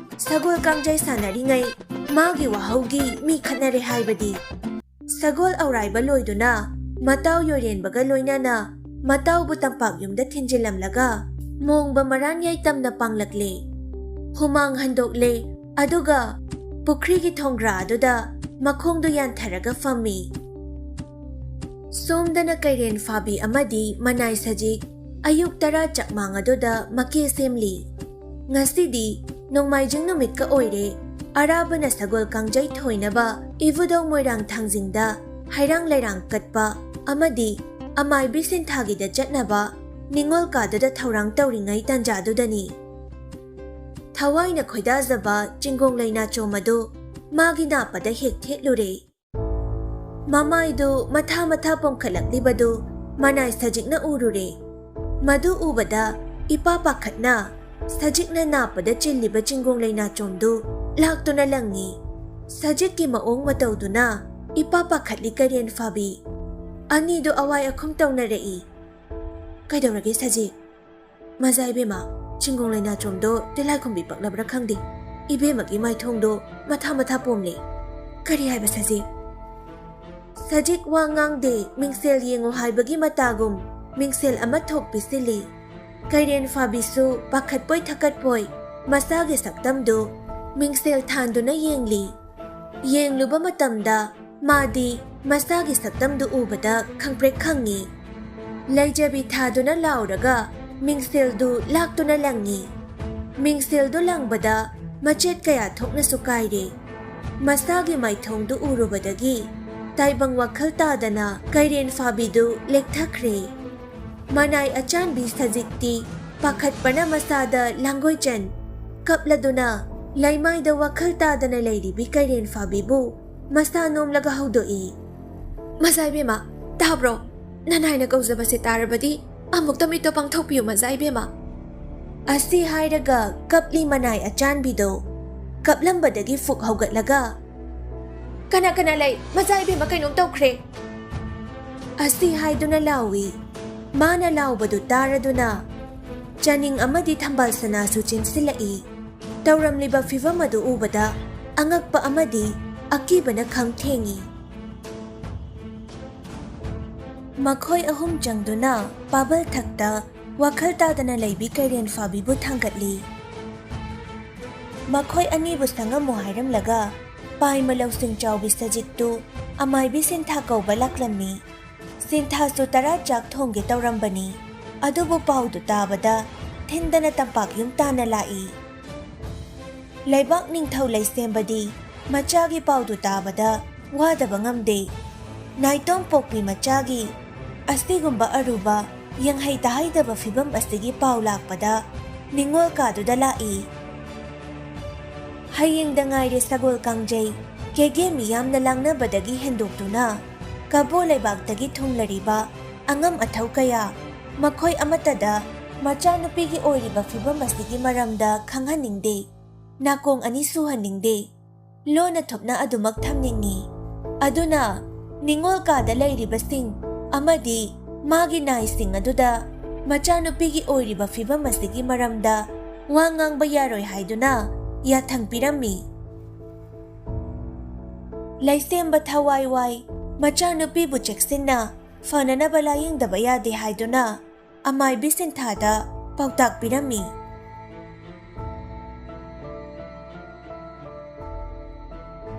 ꯁꯒꯣꯜ ꯀꯥꯡꯖꯩ ꯁꯥꯟꯅꯔꯤꯉꯩ ꯃꯥꯒꯤ ꯋꯥꯍꯧꯒꯤ ꯃꯤ ꯈꯠꯅꯔꯦ ꯍꯥꯏꯕꯗꯤ꯫ ꯁꯒꯣꯜ ꯑꯧꯔꯥꯏꯕ ꯂꯣꯏꯗꯨꯅ ꯃꯇꯥꯎ ꯌꯣꯏꯔꯦꯟꯕꯒ ꯂꯣꯏꯅꯅ ꯃꯇꯥꯎꯕꯨ ꯇꯝꯄꯥꯛ ꯌꯨꯝꯗ ꯊꯤꯟꯖꯤꯜꯂꯝꯂꯒ ꯃꯣꯡꯕ ꯃꯔꯥꯟꯌꯥꯏ ꯇꯝꯅ ꯄꯥꯡꯂꯛꯂꯦ꯫ ꯍꯨꯃꯥꯡ ꯍꯟꯗꯣꯛꯂꯦ, ꯑꯗꯨꯒ ꯄꯨꯈ꯭ꯔꯤꯒꯤ ꯊꯣꯡꯒ꯭ꯔꯥ ꯑꯗꯨꯗ ꯃꯈꯣꯡꯗꯨ ꯌꯥꯟꯊꯔꯒ ꯐꯝꯃꯤ꯫ ꯁꯣꯝꯗꯅ ꯀꯩꯔꯦꯟ ꯐꯥꯕꯤ ꯑꯃꯗꯤ ꯃꯅꯥꯏ ꯁꯖꯤꯛ ꯑꯌꯨꯛ ꯇꯔꯥ ꯆꯛꯃꯥꯡ ꯑꯗꯨꯗ ꯃꯀꯦ ꯁꯦꯝꯂꯤ꯫ ꯉꯁꯤꯗꯤ ꯅꯣꯡꯃꯥꯏꯖꯤꯡ ꯅꯨꯃꯤꯠꯀ ꯑꯣꯏꯔꯦ꯫ ꯑꯔꯥꯕꯅ ꯁꯒꯣꯜ ꯀꯥꯡꯖꯩ ꯊꯣꯏꯅꯕ ꯏꯕꯨꯙꯧ ꯃꯣꯏꯔꯥꯡ ꯊꯥꯡꯖꯤꯡꯗ ꯍꯩꯔꯥꯡ ꯂꯩꯔꯥꯡ ꯀꯠꯄ ꯑꯃꯗꯤ ꯑꯃꯥꯏꯕꯤ ꯁꯤꯟꯊꯥꯒꯤꯗ ꯆꯠꯅꯕ ꯅꯤꯉꯣꯜ ꯀꯥꯗꯨꯗ ꯊꯧꯔꯥꯡ ꯇꯧꯔꯤꯉꯩ ꯇꯥꯟꯖꯥꯗꯨꯗꯅꯤ꯫ ꯊꯋꯥꯏꯅ ꯈꯣꯏꯗꯥꯖꯕ ꯆꯤꯡꯒꯣꯡꯂꯩ ꯅꯥꯆꯣꯝ ꯑꯗꯨ ꯃꯥꯒꯤ ꯅꯥꯞꯄꯗ ꯍꯦꯛ ꯊꯦꯠꯂꯨꯔꯦ꯫ ꯃꯃꯥꯏꯗꯨ ꯃꯊꯥ ꯃꯊꯥ ꯄꯣꯝꯈꯠꯂꯛꯂꯤꯕꯗꯨ ꯃꯅꯥꯏ ꯁꯖꯤꯛꯅ ꯎꯔꯨꯔꯦ꯫ ꯃꯗꯨ ꯎꯕꯗ ꯏꯄꯥ ꯄꯥꯈꯠꯅ ꯁꯖꯤꯛꯅ ꯅꯥꯞꯄꯗ ꯆꯤꯜꯂꯤꯕ ꯆꯤꯡꯒꯣꯡꯂꯩ ꯅꯥꯆꯣꯝꯗꯨ ꯂꯥꯛꯇꯨꯅ ꯂꯪꯉꯤ꯫ ꯁꯖꯤꯛꯀꯤ ꯃꯑꯣꯡ ꯃꯇꯧꯗꯨꯅ ꯏꯄꯥ ꯄꯥꯈꯠꯂꯤ ꯀꯩꯔꯦꯟ ꯐꯥꯕꯤ꯫ ꯑꯅꯤꯗꯨ ꯑꯋꯥꯏ ꯑꯈꯨꯝ ꯇꯧꯅꯔꯛꯏ꯫ "ꯀꯩꯗꯧꯔꯒꯦ ꯁꯖꯤꯛ?" "ꯃꯖꯥ ꯏꯕꯦꯝꯃ, ꯆꯤꯡꯒꯣꯡꯂꯩ ꯅꯥꯆꯣꯝꯗꯣ ꯇꯤꯜꯂꯥꯏꯈꯨꯝꯕꯤ ꯄꯛꯂꯕ꯭ꯔꯥ ꯈꯪꯗꯦ, ꯏꯕꯦꯝꯃꯒꯤ ꯃꯥꯏꯊꯣꯡꯗꯣ ꯃꯊꯥ ꯃꯊꯥ ꯄꯣꯝꯂꯦ꯫" "ꯀꯔꯤ ꯍꯥꯏꯕ ꯁꯖꯤꯛ?" ꯁꯖꯤꯛ ꯋꯥ ꯉꯥꯡꯗꯦ, ꯃꯤꯡꯁꯦꯜ ꯌꯦꯡꯉꯨ ꯍꯥꯏꯕꯒꯤ ꯃꯇꯥꯒꯨꯝ ꯃꯤꯡꯁꯦꯜ ꯑꯃ ꯊꯣꯛ ꯄꯤꯁꯤꯜꯂꯤ꯫ ꯀꯩꯔꯦꯟ ꯐꯥꯕꯤꯁꯨ ꯄꯥꯈꯠꯄꯣꯏ ꯊꯀꯠꯄꯣꯏ ꯃꯁꯥꯒꯤ ꯁꯛꯇꯝꯗꯨ ꯃꯤꯡꯁꯦꯜ ꯊꯥꯟꯗꯨꯅ ꯌꯦꯡꯂꯤ꯫ ꯌꯦꯡꯂꯨꯕ ꯃꯇꯝꯗ ꯃꯥꯗꯤ ꯃꯁꯥꯒꯤ ꯁꯛꯇꯝꯗꯨ ꯎꯕꯗ ꯈꯪꯄ꯭ꯔꯦꯛ ꯈꯪꯉꯤ꯫ ꯂꯩꯖꯕꯤ ꯊꯥꯗꯨꯅ ꯂꯥꯎꯔꯒ ꯃꯤꯡꯁꯦꯜꯗꯨ ꯂꯥꯛꯇꯨꯅ ꯂꯪꯉꯤ꯫ ꯃꯤꯡꯁꯦꯜꯗꯨ ꯂꯪꯕꯗ ꯃꯆꯦꯠ ꯀꯌꯥ ꯊꯣꯛꯅꯁꯨ ꯀꯥꯏꯔꯦ꯫ ꯃꯁꯥꯒꯤ ꯃꯥꯏꯊꯣꯡꯗꯨ ꯎꯔꯨꯕꯗꯒꯤ ꯇꯥꯏꯕꯪ ꯋꯥꯈꯜ ꯇꯥꯗꯅ ꯀꯩꯔꯦꯟ ꯐꯥꯕꯤꯗꯨ ꯂꯦꯛꯊꯈ꯭ꯔꯦ꯫ ꯃꯅꯥꯏ ꯑꯆꯥꯟꯕꯤ ꯁꯖꯤꯛꯇꯤ ꯄꯥꯈꯠꯄꯅ ꯃꯁꯥꯗ ꯂꯥꯡꯒꯣꯏꯆꯟ ꯀꯞꯂꯗꯨꯅ ꯂꯩꯃꯥꯏꯗ ꯋꯥꯈꯜ ꯇꯥꯗꯅ ꯂꯩꯔꯤꯕꯤ ꯀꯩꯔꯦꯟ ꯐꯥꯕꯤꯕꯨ ꯃꯁꯥ ꯅꯣꯝꯂꯒ ꯍꯧꯗꯣꯛꯏ꯫ "ꯃꯖꯥ ꯏꯕꯦꯝꯃ, ꯇꯥꯕ꯭ꯔꯣ? ꯅꯅꯥꯏꯅ ꯀꯧꯖꯕꯁꯦ ꯇꯥꯔꯕꯗꯤ ꯑꯃꯨꯛꯇ ꯃꯤꯠꯇꯣ ꯄꯥꯡꯊꯣꯛꯄꯤꯌꯨ, ꯃꯖꯥ ꯏꯕꯦꯝꯃ꯫" ꯑꯁꯤ ꯍꯥꯏꯔꯒ ꯀꯞꯂꯤ ꯃꯅꯥꯏ ꯑꯆꯥꯟꯕꯤꯗꯣ꯫ ꯀꯞꯂꯝꯕꯗꯒꯤ ꯐꯨꯛ ꯍꯧꯒꯠꯂꯒ, "ꯀꯅꯥ ꯀꯅꯥ ꯂꯩ? ꯃꯖꯥ ꯏꯕꯦꯝꯃ ꯀꯩꯅꯣꯝ ꯇꯧꯈ꯭ꯔꯦ꯫" "ꯑꯁꯤ!" ꯍꯥꯏꯗꯨꯅ ꯂꯥꯎꯏ꯫ ꯃꯥꯅ ꯂꯥꯎꯕꯗꯨ ꯇꯥꯔꯗꯨꯅ ꯆꯥꯅꯤꯡ ꯑꯃꯗꯤ ꯊꯝꯕꯥꯜ ꯁꯅꯥꯁꯨ ꯆꯦꯟꯁꯤꯜꯂꯛꯏ꯫ ꯇꯧꯔꯝꯂꯤꯕ ꯐꯤꯚꯝ ꯑꯗꯨ ꯎꯕꯗ ꯑꯉꯛꯄ ꯑꯃꯗꯤ ꯑꯀꯤꯕꯅ ꯈꯝ ꯊꯦꯡꯏ꯫ ꯃꯈꯣꯏ ꯑꯍꯨꯝ ꯆꯪꯗꯨꯅ ꯄꯥꯕꯜ ꯊꯛꯇ ꯋꯥꯈꯜ ꯇꯥꯗꯅ ꯂꯩꯕꯤ ꯀꯩꯔꯦꯟ ꯐꯥꯕꯤꯕꯨ ꯊꯥꯡꯒꯠꯂꯤ꯫ ꯃꯈꯣꯏ ꯑꯅꯤꯕꯨ ꯁꯪꯉꯝꯃꯨ ꯍꯥꯏꯔꯝꯂꯒ ꯄꯥꯏꯃ ꯂꯧꯁꯤꯡ ꯆꯥꯎꯕꯤ ꯁꯖꯤꯛꯇꯨ ꯑꯃꯥꯏꯕꯤ ꯁꯤꯟꯊꯥ ꯀꯧꯕ ꯂꯥꯛꯂꯝꯃꯤ꯫ ꯁꯤꯟꯊꯥꯁꯨ ꯇꯔꯥ ꯆꯥꯛ ꯊꯣꯡꯒꯦ ꯇꯧꯔꯝꯕꯅꯤ꯫ ꯑꯗꯨꯕꯨ ꯄꯥꯎꯗꯨ ꯇꯥꯕꯗ ꯊꯤꯟꯗꯅ ꯇꯝꯄꯥꯛ ꯌꯨꯝ ꯇꯥꯟꯅ ꯂꯥꯛꯏ꯫ ꯂꯩꯕꯥꯛ ꯅꯤꯡꯊꯧ ꯂꯩꯁꯦꯝꯕꯗꯤ ꯃꯆꯥꯒꯤ ꯄꯥꯎꯗꯨ ꯇꯥꯕꯗ ꯋꯥꯗꯕ ꯉꯝꯗꯦ꯫ ꯅꯥꯏꯇꯣꯝ ꯄꯣꯛꯄꯤ ꯃꯆꯥꯒꯤ ꯑꯁꯤꯒꯨꯝꯕ ꯑꯔꯨꯕ ꯌꯦꯡꯍꯩ ꯇꯥꯍꯩꯗꯕ ꯐꯤꯚꯝ ꯑꯁꯤꯒꯤ ꯄꯥꯎ ꯂꯥꯛꯄꯗ ꯅꯤꯡꯉꯣꯜ ꯀꯥꯗꯨꯗ ꯂꯥꯛꯏ꯫ ꯍꯌꯦꯡꯗ ꯉꯥꯏꯔꯦ ꯁꯒꯣꯜ ꯀꯥꯡꯖꯩ꯫ ꯀꯦꯒꯦ ꯃꯤꯌꯥꯝꯅ ꯂꯥꯡꯅꯕꯗꯒꯤ ꯍꯦꯟꯗꯣꯛꯇꯨꯅ ꯀꯕꯣ ꯂꯩꯕꯥꯛꯇꯒꯤ ꯊꯨꯡꯂꯔꯤꯕ ꯑꯉꯝ ꯑꯊꯧ ꯀꯌꯥ, ꯃꯈꯣꯏ ꯑꯃꯠꯇꯗ ꯃꯆꯥꯅꯨꯄꯤꯒꯤ ꯑꯣꯏꯔꯤꯕ ꯐꯤꯚꯝ ꯑꯁꯤꯒꯤ ꯃꯔꯝꯗ ꯈꯪꯍꯟꯅꯤꯡꯗꯦ꯫ ꯅꯥꯀꯣꯡ ꯑꯅꯤ ꯁꯨꯍꯟꯅꯤꯡꯗꯦ꯫ ꯂꯣꯟꯅ ꯊꯨꯞꯅ ꯑꯗꯨꯃꯛ ꯊꯝꯅꯤꯡꯏ꯫ ꯑꯗꯨꯅ ꯅꯤꯡꯉꯣꯜ ꯀꯥꯗ ꯂꯩꯔꯤꯕꯁꯤꯡ ꯑꯃꯗꯤ ꯃꯥꯒꯤ ꯅꯥꯏꯁꯤꯡ ꯑꯗꯨꯗ ꯃꯆꯥꯅꯨꯄꯤꯒꯤ ꯑꯣꯏꯔꯤꯕ ꯐꯤꯚꯝ ꯑꯁꯤꯒꯤ ꯃꯔꯝꯗ ꯋꯥ ꯉꯥꯡꯕ ꯌꯥꯔꯣꯏ ꯍꯥꯏꯗꯨꯅ ꯌꯥꯊꯪ ꯄꯤꯔꯝꯃꯤ꯫ ꯂꯩꯁꯦꯝꯕ ꯊꯋꯥꯏ ꯋꯥꯏ, ꯃꯆꯥꯅꯨꯄꯤꯕꯨ ꯆꯦꯛꯁꯤꯟꯅ ꯐꯅꯅꯕ ꯂꯥꯌꯦꯡꯗꯕ ꯌꯥꯗꯦ ꯍꯥꯏꯗꯨꯅ ꯑꯃꯥꯏꯕꯤ ꯁꯤꯟꯊꯥꯗ ꯄꯥꯎꯇꯥꯛ ꯄꯤꯔꯝꯃꯤ꯫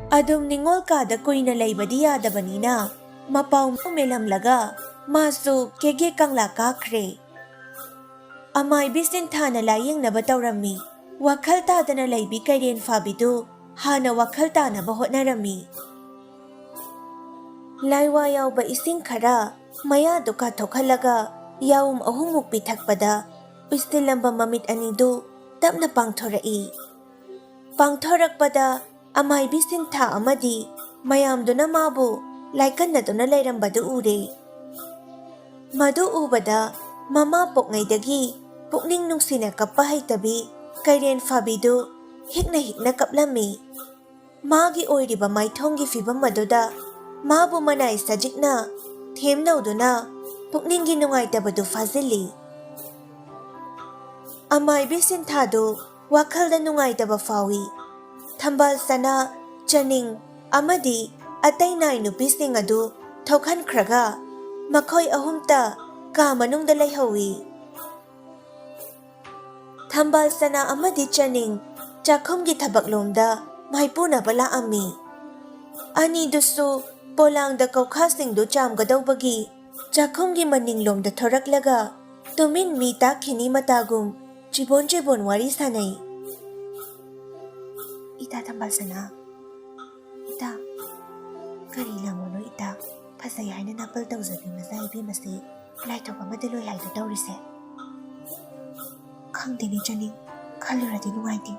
ꯑꯗꯨꯝ ꯅꯤꯡꯉꯣꯜ ꯀꯥꯗ ꯀꯨꯏꯅ ꯂꯩꯕꯗꯤ ꯌꯥꯗꯕꯅꯤꯅ ꯃꯄꯥꯎ ꯃꯦꯜꯂꯝꯂꯒ ꯃꯥꯁꯨ ꯀꯦꯒꯦ ꯀꯪꯂꯥ ꯀꯥꯈ꯭ꯔꯦ꯫ ꯑꯃꯥꯏꯕꯤ ꯁꯤꯟꯊꯥꯅ ꯂꯥꯌꯦꯡꯅꯕ ꯇꯧꯔꯝꯃꯤ꯫ ꯋꯥꯈꯜ ꯇꯥꯗꯅ ꯂꯩꯕꯤ ꯀꯩꯔꯦꯟ ꯐꯥꯕꯤꯗꯨ ꯍꯥꯟꯅ ꯋꯥꯈꯜ ꯇꯥꯅꯕ ꯍꯣꯠꯅꯔꯝꯃꯤ꯫ ꯂꯥꯏꯋꯥ ꯌꯥꯎꯕ ꯏꯁꯤꯡ ꯈꯔ ꯃꯌꯥꯗꯨ ꯀꯥꯊꯣꯛꯍꯜꯂꯒ ꯌꯥꯎꯝ ꯑꯍꯨꯝꯃꯨꯛ ꯄꯤꯊꯛꯄꯗ ꯎꯏꯁꯤꯜꯂꯝꯕ ꯃꯃꯤꯠ ꯑꯅꯤꯗꯨ ꯇꯞꯅ ꯄꯥꯡꯊꯣꯔꯛꯏ꯫ ꯄꯥꯡꯊꯣꯔꯛꯄꯗ ꯑꯃꯥꯏꯕꯤ ꯁꯤꯟꯊꯥ ꯑꯃꯗꯤ ꯃꯌꯥꯝꯗꯨꯅ ꯃꯥꯕꯨ ꯂꯥꯏꯀꯟꯅꯗꯨꯅ ꯂꯩꯔꯝꯕꯗꯨ ꯎꯔꯦ꯫ ꯃꯗꯨ ꯎꯕꯗ ꯃꯃꯥ ꯄꯣꯛꯉꯩꯗꯒꯤ ꯄꯨꯛꯅꯤꯡ ꯅꯨꯡꯁꯤꯅ ꯀꯞꯄ ꯍꯩꯇꯕꯤ ꯀꯩꯔꯦꯟ ꯐꯥꯕꯤꯗꯨ ꯍꯤꯛꯅ ꯍꯤꯛꯅ ꯀꯞꯂꯝꯃꯤ꯫ ꯃꯥꯒꯤ ꯑꯣꯏꯔꯤꯕ ꯃꯥꯏꯊꯣꯡꯒꯤ ꯐꯤꯚꯝ ꯑꯗꯨꯗ ꯃꯥꯕꯨ ꯃꯅꯥꯏ ꯁꯖꯤꯛꯅ ꯊꯦꯝꯅꯧꯗꯨꯅ ꯄꯨꯛꯅꯤꯡꯒꯤ ꯅꯨꯡꯉꯥꯏꯇꯕꯗꯨ ꯐꯥꯖꯤꯜꯂꯤ꯫ ꯑꯃꯥꯏꯕꯤ ꯁꯤꯟꯊꯥꯗꯨ ꯋꯥꯈꯜꯗ ꯅꯨꯡꯉꯥꯏꯇꯕ ꯐꯥꯎꯏ꯫ ꯊꯝꯕꯥꯜ ꯁꯅꯥ, ꯆꯅꯤꯡ ꯑꯃꯗꯤ ꯑꯇꯩ ꯅꯥꯏ ꯅꯨꯄꯤꯁꯤꯡ ꯑꯗꯨ ꯊꯣꯛꯍꯟꯈ꯭ꯔꯒ ꯃꯈꯣꯏ ꯑꯍꯨꯝꯇ ꯀꯥ ꯃꯅꯨꯡꯗ ꯂꯩꯍꯧꯏ꯫ ꯊꯝꯕꯥꯜ ꯁꯅꯥ ꯑꯃꯗꯤ ꯆꯅꯤꯡ ꯆꯥꯛꯈꯨꯝꯒꯤ ꯊꯕꯛꯂꯣꯝꯗ ꯃꯥꯏꯄꯨꯅꯕ ꯂꯥꯛꯑꯝꯃꯤ꯫ ꯑꯅꯤꯗꯨꯁꯨ ꯄꯣꯂꯥꯡꯗ ꯀꯧꯈꯥꯁꯤꯡꯗꯨ ꯆꯥꯝꯒꯗꯧꯕꯒꯤ ꯆꯥꯛꯈꯨꯝꯒꯤ ꯃꯅꯤꯡꯂꯣꯝꯗ ꯊꯣꯔꯛꯂꯒ ꯇꯨꯃꯤꯟ ꯃꯤ ꯇꯥꯈꯤꯅꯤ ꯃꯇꯥꯒꯨꯝ ꯆꯤꯕꯣꯟ ꯆꯤꯕꯣꯟ ꯋꯥꯔꯤ ꯁꯥꯅꯩ꯫ "ꯏꯇꯥ ꯊꯝꯕꯥꯜ ꯁꯅꯥ, ꯏꯇꯥ, ꯀꯔꯤ ꯂꯥꯡꯕꯅꯣ ꯏꯇꯥ? ꯐꯖꯩ ꯍꯥꯏꯅ ꯅꯥꯄꯜ ꯇꯧꯖꯕꯤ ꯃꯆꯥ ꯏꯕꯦꯝꯃꯁꯤ ꯂꯥꯏꯊꯣꯛ ꯑꯃꯗ ꯂꯣꯏ ꯍꯥꯏꯗꯣ ꯇꯧꯔꯤꯁꯦ꯫ ꯈꯪꯗꯦꯅꯦ ꯆꯅꯤꯡ, ꯈꯜꯂꯨꯔꯗꯤ ꯅꯨꯡꯉꯥꯏꯇꯦ꯫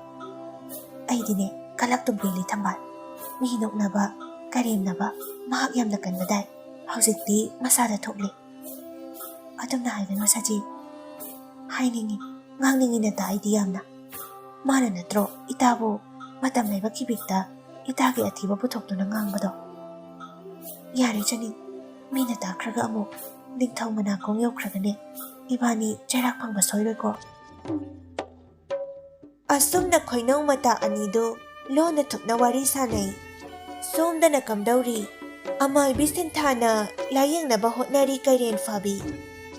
ꯑꯩꯗꯤꯅꯦ ꯀꯂꯛ ꯇꯨꯝꯕꯤꯜꯂꯤ ꯊꯝꯕꯥꯜ꯫ ꯃꯤ ꯅꯣꯛꯅꯕ, ꯀꯔꯦꯝꯅꯕ ꯃꯍꯥꯛ ꯌꯥꯝꯅ ꯀꯟꯕꯗꯥꯏ꯫ ꯍꯧꯖꯤꯛꯇꯤ ꯃꯁꯥꯗ ꯊꯣꯛꯂꯦ꯫ ꯑꯗꯨꯝꯅ ꯍꯥꯏꯒꯅꯨ ꯁꯖꯤ꯫ ꯍꯥꯏꯅꯤꯡꯉꯤ, ꯉꯥꯡꯅꯤꯡꯉꯤ ꯅꯇꯥ ꯑꯩꯗꯤ ꯌꯥꯝꯅ꯫ ꯃꯥꯅ ꯅꯠꯇ꯭ꯔꯣ ꯏꯇꯥꯕꯨ ꯃꯇꯝ ꯂꯩꯕ ꯈꯤꯕꯤꯛꯇ ꯏꯇꯥꯒꯤ ꯑꯊꯤꯕ ꯄꯨꯊꯣꯛꯇꯨꯅ ꯉꯥꯡꯕꯗꯣ?" "ꯌꯥꯔꯦ ꯆꯅꯤꯡ, ꯃꯤꯅ ꯇꯥꯈ꯭ꯔꯒ ꯑꯃꯨꯛ ꯅꯤꯡꯊꯧ ꯃꯅꯥꯀꯣꯡ ꯌꯧꯈ꯭ꯔꯒꯅꯦ ꯏꯕꯥꯅꯤ ꯆꯩꯔꯥꯛ ꯐꯪꯕ ꯁꯣꯏꯔꯣꯏꯀꯣ?" ꯑꯁꯨꯝꯅ ꯈꯣꯏꯅꯧ ꯃꯇꯥ ꯑꯅꯤꯗꯨ ꯂꯣꯟꯅ ꯊꯨꯞꯅ ꯋꯥꯔꯤ ꯁꯥꯅꯩ꯫ ꯁꯣꯝꯗꯅ ꯀꯝꯗꯧꯔꯤ? ꯑꯃꯥꯏꯕꯤ ꯁꯤꯟꯊꯥꯅ ꯂꯥꯌꯦꯡꯅꯕ ꯍꯣꯠꯅꯔꯤ ꯀꯩꯔꯦꯟ ꯐꯥꯕꯤ꯫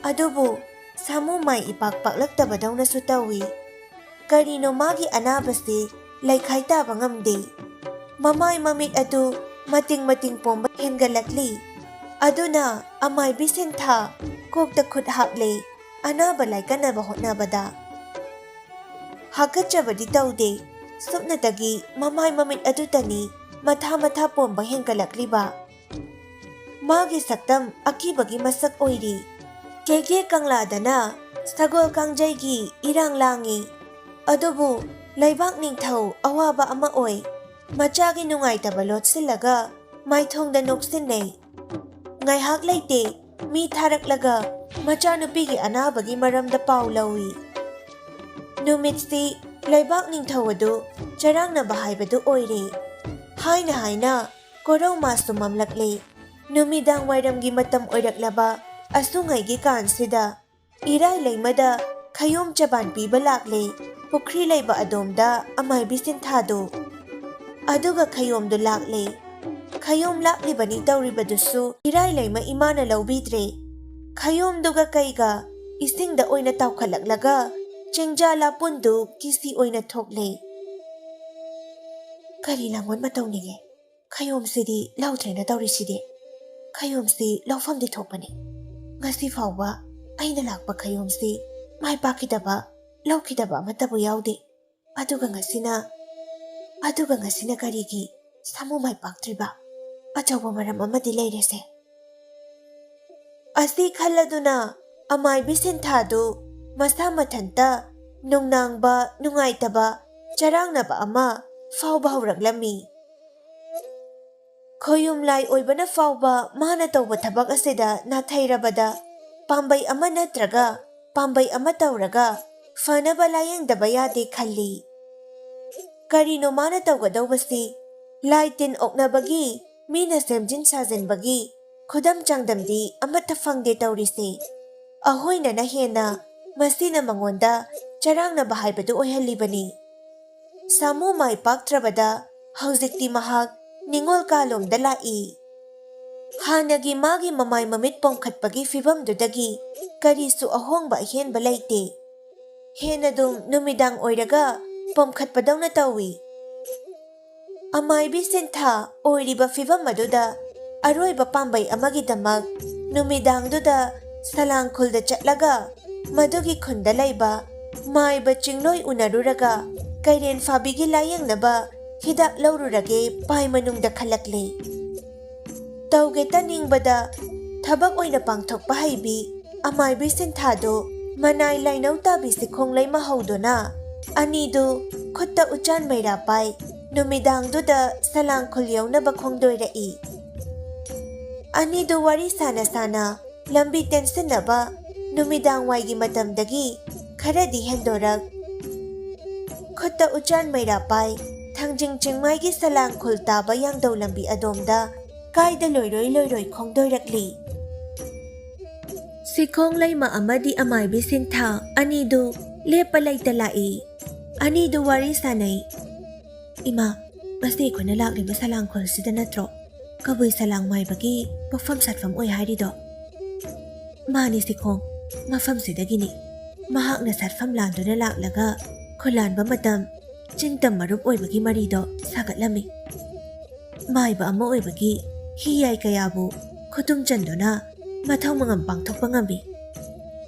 ꯑꯗꯨꯕꯨ ꯁꯥꯃꯨ ꯃꯥꯏ ꯏꯄꯥꯛ ꯄꯥꯛꯂꯛꯇꯕꯗꯧꯅꯁꯨ ꯇꯧꯏ꯫ ꯀꯔꯤꯅꯣ ꯃꯥꯒꯤ ꯑꯅꯥꯕꯁꯤ ꯂꯩꯈꯥꯏ ꯇꯥꯕ ꯉꯝꯗꯦ꯫ ꯃꯃꯥꯏ ꯃꯃꯤꯠ ꯑꯗꯨ ꯃꯇꯤꯡ ꯃꯇꯤꯡ ꯄꯣꯝꯕ ꯍꯦꯟꯒꯠꯂꯛꯂꯤ꯫ ꯑꯗꯨꯅ ꯑꯃꯥꯏꯕꯤ ꯁꯤꯟꯊꯥ ꯀꯣꯛꯇ ꯈꯨꯠ ꯍꯥꯞꯂꯦ꯫ ꯑꯅꯥꯕ ꯂꯥꯏꯀꯠꯅꯕ ꯍꯣꯠꯅꯕꯗ ꯍꯥꯀꯠꯆꯕꯗꯤ ꯇꯧꯗꯦ꯫ ꯁꯨꯞꯅꯇꯒꯤ ꯃꯃꯥꯏ ꯃꯃꯤꯠ ꯑꯗꯨꯇꯅꯤ ꯃꯊꯥ ꯃꯊꯥ ꯄꯣꯝꯕ ꯍꯦꯟꯒꯠꯂꯛꯂꯤꯕ꯫ ꯃꯥꯒꯤ ꯁꯛꯇꯝ ꯑꯀꯤꯕꯒꯤ ꯃꯁꯛ ꯑꯣꯏꯔꯤ꯫ ꯀꯦꯒꯦ ꯀꯪꯂꯥꯗꯅ ꯁꯒꯣꯜ ꯀꯥꯡꯖꯩꯒꯤ ꯏꯔꯥꯡ ꯂꯥꯡꯉꯤ꯫ ꯑꯗꯨꯕꯨ ꯂꯩꯕꯥꯛ ꯅꯤꯡꯊꯧ ꯑꯋꯥꯕ ꯑꯃ ꯑꯣꯏ꯫ ꯃꯆꯥꯒꯤ ꯅꯨꯡꯉꯥꯏꯇꯕ ꯂꯣꯠꯁꯤꯜꯂꯒ ꯃꯥꯏꯊꯣꯡꯗ ꯅꯣꯛꯁꯤꯟꯅꯩ꯫ ꯉꯥꯏꯍꯥꯛ ꯂꯩꯇꯦ, ꯃꯤ ꯊꯥꯔꯛꯂꯒ ꯃꯆꯥꯅꯨꯄꯤꯒꯤ ꯑꯅꯥꯕꯒꯤ ꯃꯔꯝꯗ ꯄꯥꯎ ꯂꯧꯏ꯫ ꯅꯨꯃꯤꯠꯁꯤ ꯂꯩꯕꯥꯛ ꯅꯤꯡꯊꯧ ꯑꯗꯨ ꯆꯔꯥꯡꯅꯕ ꯍꯥꯏꯕꯗꯨ ꯑꯣꯏꯔꯦ꯫ ꯍꯥꯏꯅ ꯍꯥꯏꯅ ꯀꯣꯔꯧ ꯃꯥꯁꯨ ꯃꯝꯂꯛꯂꯦ꯫ ꯅꯨꯃꯤꯗꯥꯡ ꯋꯥꯏꯔꯝꯒꯤ ꯃꯇꯝ ꯑꯣꯏꯔꯛꯂꯕ ꯑꯁꯨꯡꯉꯩꯒꯤ ꯀꯥꯟꯁꯤꯗ ꯏꯔꯥꯏ ꯂꯩꯃꯗ ꯈꯌꯣꯝ ꯆꯕꯥꯟ ꯄꯤꯕ ꯂꯥꯛꯂꯦ꯫ ꯄꯨꯈ꯭ꯔꯤ ꯂꯩꯕ ꯑꯗꯣꯝꯗ ꯑꯃꯥꯏꯕꯤ ꯁꯤꯟꯊꯥꯗꯨ꯫ ꯑꯗꯨꯒ ꯈꯌꯣꯝꯗꯨ ꯂꯥꯛꯂꯦ꯫ ꯈꯌꯣꯝ ꯂꯥꯛꯂꯤꯕꯅꯤ ꯇꯧꯔꯤꯕꯗꯨꯁꯨ ꯏꯔꯥꯏ ꯂꯩꯃ ꯏꯃꯥꯅ ꯂꯧꯕꯤꯗ꯭ꯔꯦ꯫ ꯈꯌꯣꯝꯗꯨꯒ ꯀꯩꯒ ꯏꯁꯤꯡꯗ ꯑꯣꯏꯅ ꯇꯥꯎꯈꯠꯂꯛꯂꯒ ꯆꯤꯡꯖꯥ ꯂꯥꯄꯨꯟꯗꯨ ꯀꯤꯁꯤ ꯑꯣꯏꯅ ꯊꯣꯛꯂꯦ꯫ ꯀꯔꯤ ꯂꯥꯡꯑꯣꯟ ꯃꯇꯧꯅꯤꯒꯦ? ꯈꯌꯣꯝꯁꯤꯗꯤ ꯂꯧꯗ꯭ꯔꯦꯅ ꯇꯧꯔꯤꯁꯤꯗꯤ꯫ ꯈꯌꯣꯝꯁꯤ ꯂꯧꯐꯝꯗꯤ ꯊꯣꯛꯄꯅꯤ꯫ ꯉꯁꯤ ꯐꯥꯎꯕ ꯑꯩꯅ ꯂꯥꯛꯄ ꯈꯌꯣꯝꯁꯤ ꯃꯥꯏ ꯄꯥꯛꯈꯤꯗꯕ, ꯂꯧꯈꯤꯗꯕ ꯑꯃꯠꯇꯕꯨ ꯌꯥꯎꯗꯦ꯫ ꯑꯗꯨꯒ ꯉꯁꯤꯅ, ꯑꯗꯨꯒ ꯉꯁꯤꯅ ꯀꯔꯤꯒꯤ ꯁꯥꯃꯨ ꯃꯥꯏ ꯄꯥꯛꯇ꯭ꯔꯤꯕ? ꯑꯆꯧꯕ ꯃꯔꯝ ꯑꯃꯗꯤ ꯂꯩꯔꯦꯁꯦ꯫ ꯑꯁꯤ ꯈꯜꯂꯗꯨꯅ ꯑꯃꯥꯏꯕꯤ ꯁꯤꯟꯊꯥꯗꯨ ꯃꯁꯥ ꯃꯊꯟꯇ ꯅꯨꯡꯅꯥꯡꯕ, ꯅꯨꯡꯉꯥꯏꯇꯕ, ꯆꯔꯥꯡꯅꯕ ꯑꯃ ꯐꯥꯎꯕ ꯍꯧꯔꯛꯂꯝꯃꯤ꯫ ꯈꯣꯌꯨꯝ ꯂꯥꯏ ꯑꯣꯏꯕꯅ ꯐꯥꯎꯕ ꯃꯥꯅ ꯇꯧꯕ ꯊꯕꯛ ꯑꯁꯤꯗ ꯅꯥꯊꯩꯔꯕꯗ ꯄꯥꯝꯕꯩ ꯑꯃ ꯅꯠꯇ꯭ꯔꯒ ꯄꯥꯝꯕꯩ ꯑꯃ ꯇꯧꯔꯒ ꯐꯅꯕ ꯂꯥꯌꯦꯡꯗꯕ ꯌꯥꯗꯦ ꯈꯜꯂꯤ꯫ ꯀꯔꯤꯅꯣ ꯃꯥꯅ ꯇꯧꯒꯗꯧꯕꯁꯤ? ꯂꯥꯏ ꯇꯤꯟ ꯑꯣꯛꯅꯕꯒꯤ, ꯃꯤꯅ ꯁꯦꯝꯖꯤꯟ ꯁꯥꯖꯤꯟꯕꯒꯤ ꯈꯨꯗꯝ ꯆꯥꯡꯗꯝꯗꯤ ꯑꯃꯠꯇ ꯐꯪꯗꯦ ꯇꯧꯔꯤꯁꯦ꯫ ꯑꯍꯣꯏꯅꯅ ꯍꯦꯟꯅ ꯃꯁꯤꯅ ꯃꯉꯣꯟꯗ ꯆꯔꯥꯡꯅꯕ ꯍꯥꯏꯕꯗꯨ ꯑꯣꯏꯍꯜꯂꯤꯕꯅꯤ꯫ ꯁꯥꯃꯨ ꯃꯥꯏ ꯄꯥꯛꯇ꯭ꯔꯕꯗ ꯍꯧꯖꯤꯛꯇꯤ ꯃꯍꯥꯛ ꯅꯤꯉꯣꯜ ꯀꯥꯂꯣꯝꯗ ꯂꯥꯛꯏ꯫ ꯍꯥꯟꯅꯒꯤ ꯃꯥꯒꯤ ꯃꯃꯥꯏ ꯃꯃꯤꯠ ꯄꯣꯝꯈꯠꯄꯒꯤ ꯐꯤꯕꯝꯗꯨꯗꯒꯤ ꯀꯔꯤꯁꯨ ꯑꯍꯣꯡꯕ ꯑꯍꯦꯟꯕ ꯂꯩꯇꯦ꯫ ꯍꯦꯟꯅꯗꯨꯝ ꯅꯨꯃꯤꯗꯥꯡ ꯑꯣꯏꯔꯒ ꯄꯣꯝꯈꯠꯄꯗꯧꯅ ꯇꯧꯏ꯫ ꯑꯃꯥꯏꯕꯤ ꯁꯤꯟꯊꯥ ꯑꯣꯏꯔꯤꯕ ꯐꯤꯕꯝ ꯑꯗꯨꯗ ꯑꯔꯣꯏꯕ ꯄꯥꯝꯕꯩ ꯑꯃꯒꯤꯗꯃꯛ ꯅꯨꯃꯤꯗꯥꯡꯗꯨꯗ ꯁꯂꯥꯡꯈꯨꯜꯗ ꯆꯠꯂꯒ ꯃꯗꯨꯒꯤ ꯈꯨꯟꯗ ꯂꯩꯕ ꯃꯥꯏꯕ ꯆꯤꯡꯂꯣꯏ ꯎꯅꯔꯨꯔꯒ ꯀꯩꯔꯦꯟ ꯐꯥꯕꯤꯒꯤ ꯂꯥꯌꯦꯡꯅꯕ ꯍꯤꯗꯥꯛ ꯂꯧꯔꯨꯔꯒꯦ ꯄꯥꯏ ꯃꯅꯨꯡꯗ ꯈꯜꯂꯛꯂꯦ꯫ ꯇꯧꯒꯦ ꯇꯥꯅꯤꯡꯕꯗ ꯊꯕꯛ ꯑꯣꯏꯅ ꯄꯥꯡꯊꯣꯛꯄ ꯍꯩꯕꯤ ꯑꯃꯥꯏꯕꯤ ꯁꯤꯟꯊꯥꯗꯨ ꯃꯅꯥꯏ ꯂꯥꯏꯅꯧ ꯇꯥꯕꯤ ꯁꯤꯈꯣꯡꯂꯩꯃ ꯍꯧꯗꯨꯅ ꯑꯅꯤꯗꯨ ꯈꯨꯠꯇ ꯎꯆꯥꯟ ꯃꯩꯔꯥ ꯄꯥꯏ ꯅꯨꯃꯤꯗꯥꯡꯗꯨꯗ ꯁꯂꯥꯡꯈꯨꯜ ꯌꯧꯅꯕ ꯈꯣꯡꯗꯣꯏꯔꯛꯏ꯫ ꯑꯅꯤꯗꯨ ꯋꯥꯔꯤ ꯁꯥꯅ ꯁꯥꯅ ꯂꯝꯕꯤ ꯇꯦꯟꯁꯤꯟꯅꯕ ꯅꯨꯃꯤꯗꯥꯡ ꯋꯥꯏꯒꯤ ꯃꯇꯝꯗꯒꯤ ꯈꯔꯗꯤ ꯍꯦꯟꯗꯣꯔꯛ꯫ ꯈꯨꯠꯇ ꯎꯆꯥꯟ ꯃꯩꯔꯥ ꯄꯥꯏ ꯊꯥꯡꯖꯤꯡ ꯆꯤꯡꯃꯥꯏꯒꯤ ꯁꯂꯥꯡꯈꯨꯜ ꯇꯥꯕ ꯌꯥꯡꯗꯧ ꯂꯝꯕꯤ ꯑꯗꯣꯝꯗ ꯀꯥꯏꯗ ꯂꯣꯏꯔꯣꯏ ꯂꯣꯏꯔꯣꯏ ꯈꯣꯡꯗꯣꯏꯔꯛꯂꯤ꯫ ꯁꯤꯈꯣꯡ ꯂꯩꯃ ꯑꯃꯗꯤ ꯑꯃꯥꯏꯕꯤ ꯁꯤꯟꯊꯥ ꯑꯅꯤꯗꯨ ꯂꯦꯞꯄ ꯂꯩꯇ ꯂꯥꯛꯏ꯫ ꯑꯅꯤꯗꯨ ꯋꯥꯔꯤ ꯁꯥꯅꯩ꯫ "ꯏꯃꯥ, ꯃꯁꯤ ꯑꯩꯈꯣꯏꯅ ꯂꯥꯛꯂꯤꯕ ꯁꯂꯥꯡꯈꯣꯜꯁꯤꯗ ꯅꯠꯇ꯭ꯔꯣ ꯀꯕꯨꯏ ꯁꯂꯥꯡ ꯃꯥꯏꯕꯒꯤ ꯄꯣꯛꯐꯝ ꯁꯥꯠꯐꯝ ꯑꯣꯏ ꯍꯥꯏꯔꯤꯗꯣ?" "ꯃꯥꯅꯤ ꯁꯤꯈꯣꯡ, ꯃꯐꯝꯁꯤꯗꯒꯤꯅꯤ꯫ ꯃꯍꯥꯛꯅ ꯁꯥꯠꯐꯝ ꯂꯥꯟꯗꯨꯅ ꯂꯥꯛꯂꯒ ꯈꯨꯂꯥꯟꯕ ꯃꯇꯝ ꯆꯤꯡꯇꯝ ꯃꯔꯨꯞ ꯑꯣꯏꯕꯒꯤ ꯃꯔꯤꯗꯣ ꯁꯥꯒꯠꯂꯝꯃꯤ꯫ ꯃꯥꯏꯕ ꯑꯃ ꯑꯣꯏꯕꯒꯤ ꯍꯤꯌꯥꯏ ꯀꯌꯥꯕꯨ ꯈꯨꯗꯨꯝ ꯆꯟꯗꯨꯅ ꯃꯊꯧ ꯃꯉꯝ ꯄꯥꯡꯊꯣꯛꯄ ꯉꯝꯃꯤ꯫